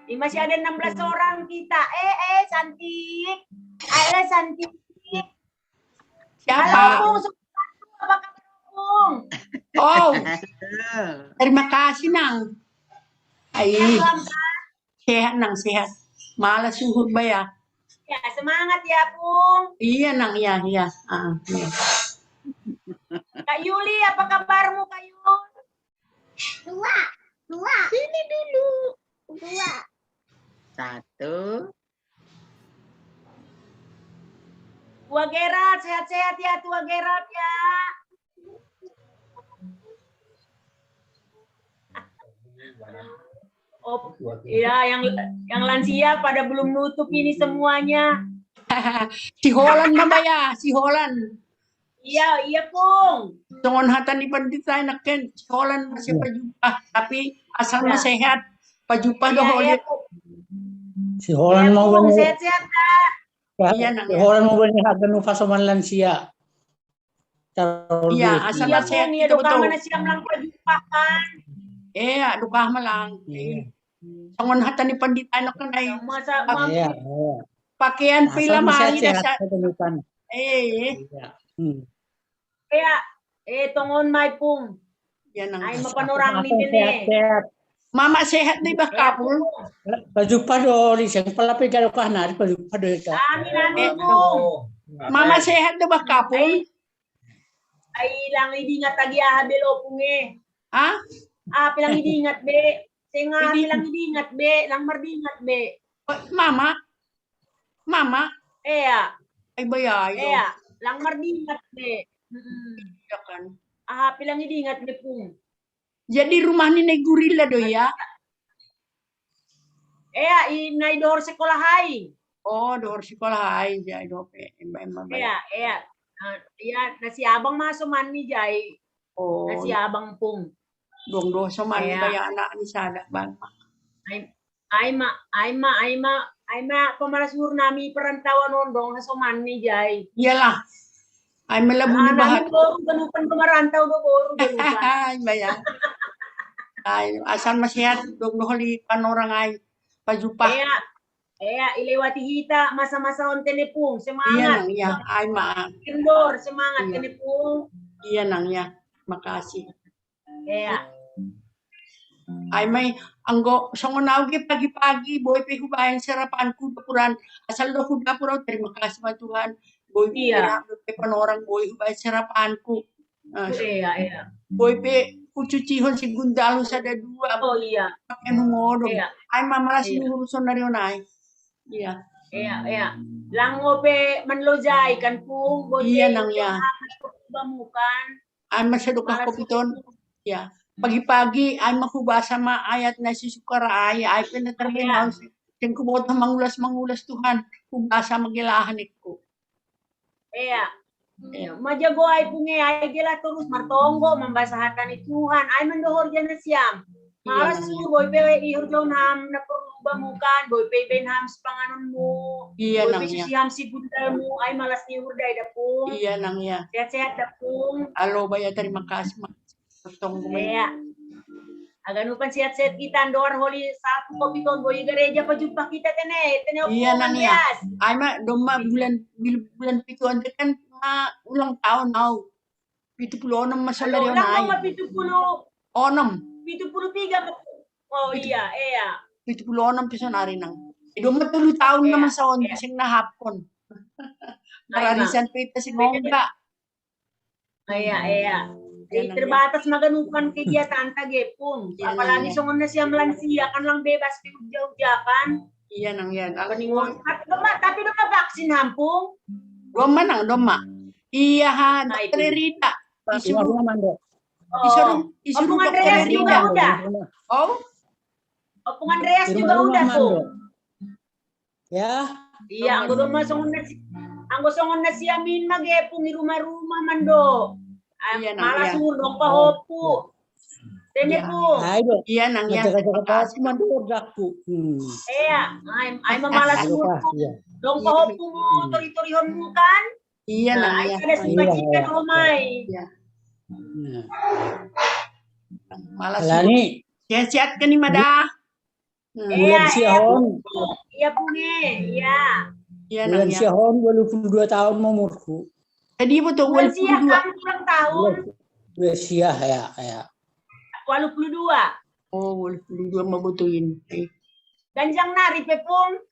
Ini masih ada enam belas orang kita. Eh, eh, cantik. Ayolah, cantik. Halo, Siapa? Pung. Apa kabar, Pung? Oh, Aduh. terima kasih, Nang. Ai, Halo, sehat, Nang, sehat. Malah suhu ba ya. Ya, semangat ya, Pung. Iya, Nang, iya, iya. Ah, iya. Kak Yuli, apa kabarmu, Kak Yul? Dua. Dua. Sini dulu. Dua. Satu. Tua Gerald, sehat-sehat ya, Tua Gerald ya. Oh, iya, yang yang lansia pada belum nutup ini semuanya. Si Holland mah ba ya, si Holland. Iya, iya, Pung. Songon hata ni pandita, enak kan, si Holland masih Iya. pajumpah, tapi asal Iya. Mah sehat, pajumpah do Iya, holi. Iya, Pung. Si Holland Iya, mau Pung, banyak, sehat-sehat, Kak. Iya, Nang, si iya. Holland mau banyak hata nu pasoman lansia. Taruh Iya, duit. asal Iya, Mah sehat, Pung, iya, kita doka betul. Mana siam lang pajumpah kan. Iya, doka mah lang. Iya. Songon hata ni pandita, enak kan, ai. Yang masa Pak- mam- Iya, iya. Pakaian Asal pila masih mali sehat, dasar. Kak, bukan. Eh, Iya. Hmm. Iya, eh, tongon mai, Pung. Ya, Nang. Ai Asal, mapanorang asal ni ne. sehat, sehat. Mama sehat ni bah, Iya, Kapul. Pung. Pajumpah do oli, siang pala pe gado kah nari, pajumpah do ita. Amin, amin, Eh, Pung. Mama sehat do bah, Kapul. Ai, lang idingat lagi aha be lo, Pung, eh. Ah, Ah, pilang idingat be. Seng aha, Idingat. Pilang idingat be, lang mardingat be. Mama. Mama. Iya, Ai, ba ya, iyo. Iya, lang mardingat be. Mm-mm. Iya kan. Aha, pilang idingat be, Pung. Jadi rumah ni nai gorila do ya. Iya, i nai dohor sekolah ai. Oh, dohor sekolah ai, ya, dope. Emba, emba, emba. Iya, iya. Ah, iya, na si abang ma soman ni jai. Oh, Na si abang, Pung. dong doh soman ni Iya. Ba ya, anak ni sada bang. Ai, ai ma, ai ma, ai ma, ai ma pamarasuhur nami perantauan on dong, na soman ni jai. Iyalah. Ai melabu ni Anak bahat. Nami boru, ganupan pamarantau do boru, ganupan. Ai, ba ya. Ai, asal Mah sehat, dong doh oli panorang ai. Pajumpah. Iya, iya, ilewati hita masa-masa on te ne, Pung, Iya, semangat. Nang, iya. Ai, Ma. Kendor, semangat Iya. te ne, Pung. Iya, Nang, iya. Makasih. Iya. Ai, Ma, anggo songon au ge pagi-pagi, boi pe hubaen sarapanku dapuran. Asal do hu dapur au, terima kasih ma Tuhan. Boi Iya. pe panorang, boi hubaen sarapanku. Iya, iya. Boi pe kucucihon si gundalu sada dua. Oh iya. Pakai nu modong. Iya. Ai ma malas ni uruson na ri on ai. Iya. Iya, iya. Lango pe manlojai kan, Pung. Iya nang ya. Bamukan. Ai ma sedekah kopiton. Ya. Pagi-pagi ai ma hubasa ma ayat na sisukar ai, ai pe na terbenau. Seng kuboto mangulas-mangulas Tuhan, hubasa ma gelahan ikku. Iya. Iya. Majago ai Pung e, ai gela torus martonggo mambasa hata ni Tuhan, ai mandohor jana siam. Malas Pung, boi pe ihur jaun ham na porlu bamukan, boi pe ibaen ham sipanganonmu. Iya nang ya. Boi pe susi ham si gundalmu, ai malas ni hur dai da Pung. Iya nang ya. Sehat-sehat da Pung. Alo baya, terima kasih ma. Iya. Aganupan sehat-sehat kita, ndohar holi Sabtu kopiton boi gareja pajumpa kita tene, tene. Iya nang ya. Ai ma domma bulan, bulan pitu on kan ma ulang tahun au. Pitu pulu onom ma sonari on ai. Pitu pulu onom. Pitu pulu tiga. Oh iya, iya. Pitu pulu onom pe sonari nang. Domma tolu tahun na ma sonari seng na hapon. Mararisan pe ita si Ngongga. Iya, iya. Terbatas ma ganupan kegiatan ta ge Pung. Apalagi songon na siam lansia kan lang bebas pe uja-uja kan. Iya nang ya. Tapi domma, tapi domma vaksin ham Pung. Domma nang, domma. Iya ha, dokter Rita. Disuruh, disuruh, disuruh dokter Rita. Oh. Pung Andreas juga udah Pung. Ya. Iya, anggo domma songon na si, anggo songon na siamin ma ge Pung i ruma-ruma mando. Iya nang ya. Malas hur dong pahompu. Tene Pung. Iya nang ya. Jaga-jaga pahompu mando dakku. Iya, ai ma malas hur. Dong pahompu mu tori-torihonmu kan. Iya nang ya. Ai sada sukacita do mai. Iya. Malas hur. Sehat-sehat kan i ma da. Bulan sia on. Iya Pung e, iya. Bulan sia on walu pulu dua taon ma umurku. Jadi betul walu pulu dua. Bulan sia ya, ya. Walu pulu dua. Oh, walu pulu dua ma betul ini. Ganjang nari pe Pung.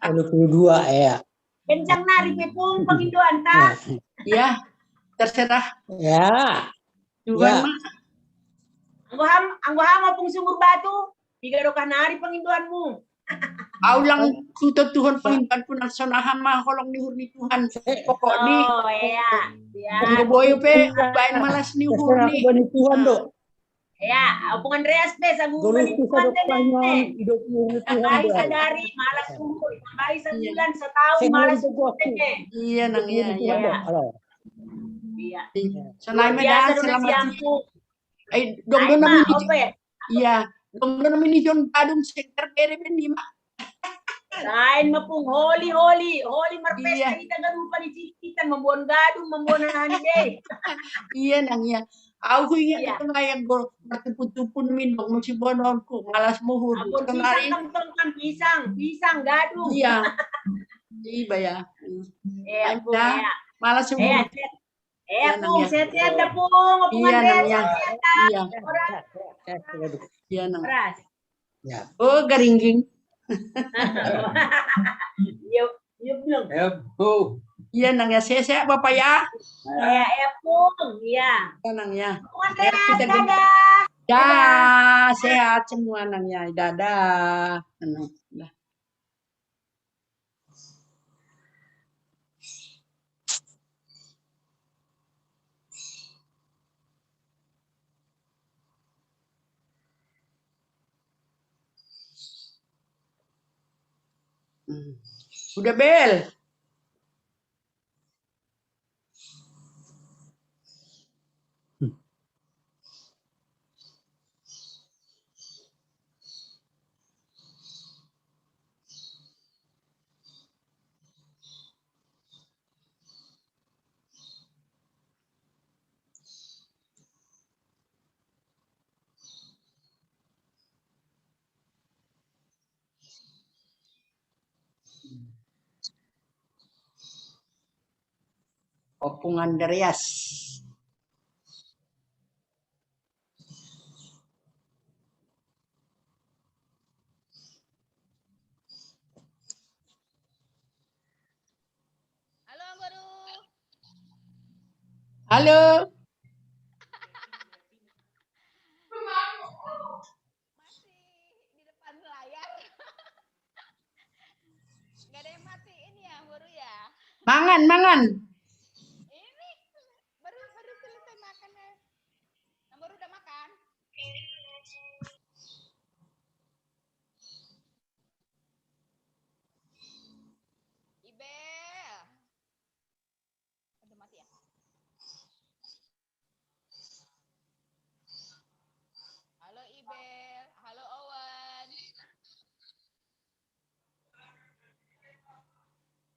Walu pulu dua ya. Ganjang nari pe Pung pangindoan ta. Ya, terserah. Ya. Tuhan ma. Anggo ham, anggo ham Pung Sumur Batu, piga dokah nari pangindoanmu. Au lang tutot Tuhan pangindoanku, nang songon aha ma holong ni uhur ni Tuhan. Pokokni. Oh iya. Anggo boi pe umbaen malas ni uhur ni Tuhan do. Ya, Pung Andreas pe sagupan ni Tuhan tene. Tambahi sadari malas uhur, tambahi sabulan, sataon malas uhur tene. Iya nang, iya, iya. Iya. Sonai ma da, selamat. Ai dong do nami ni, iya, dong do nami ni John Badung segar bere ben lima. Lain ma Pung, holi, holi, holi marpesta hita ganupan i Cikitan, mamboan gadung, mamboan aha ni be. Iya nang iya. Au huingat nang ayang gol martumpun-tumpun min dong musi bononku, malas muhur. Ambon pisang, tong, tong, kan pisang, pisang gadung. Iya. Iba ya. Malas muhur. Eh, Pung, sehat-sehat da, Pung. Iya nang ya. Iya. Iya nang. Ya. Oh, garingging. Iya, iya, Pung. Iya nang ya, sehat-sehat Bapak ya. Iya, iya, Pung. Iya. Iya nang ya. Pung Andreas, dadah. Dadah, sehat semua nang ya. Dadah. Anu, dah. Udah, Bel. Opung Andreas. Halo, Guru. Halo. Masih di depan layar. Nggak ada yang matiin ya, Buru ya? Mangan, mangan. Ini baru baru selesai makan ya. Yang baru udah makan. Ibel. Udah mati ya? Halo Ibel, halo Owen.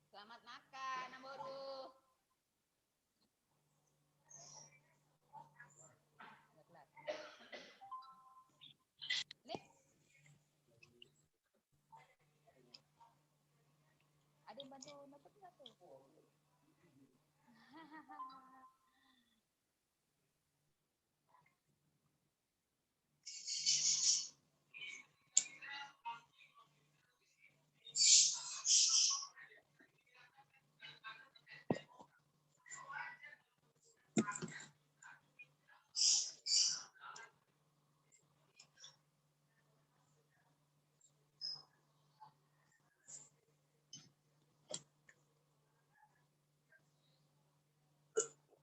Selamat makan, Amboru. Nih. Ada yang bantu nutup nggak tuh?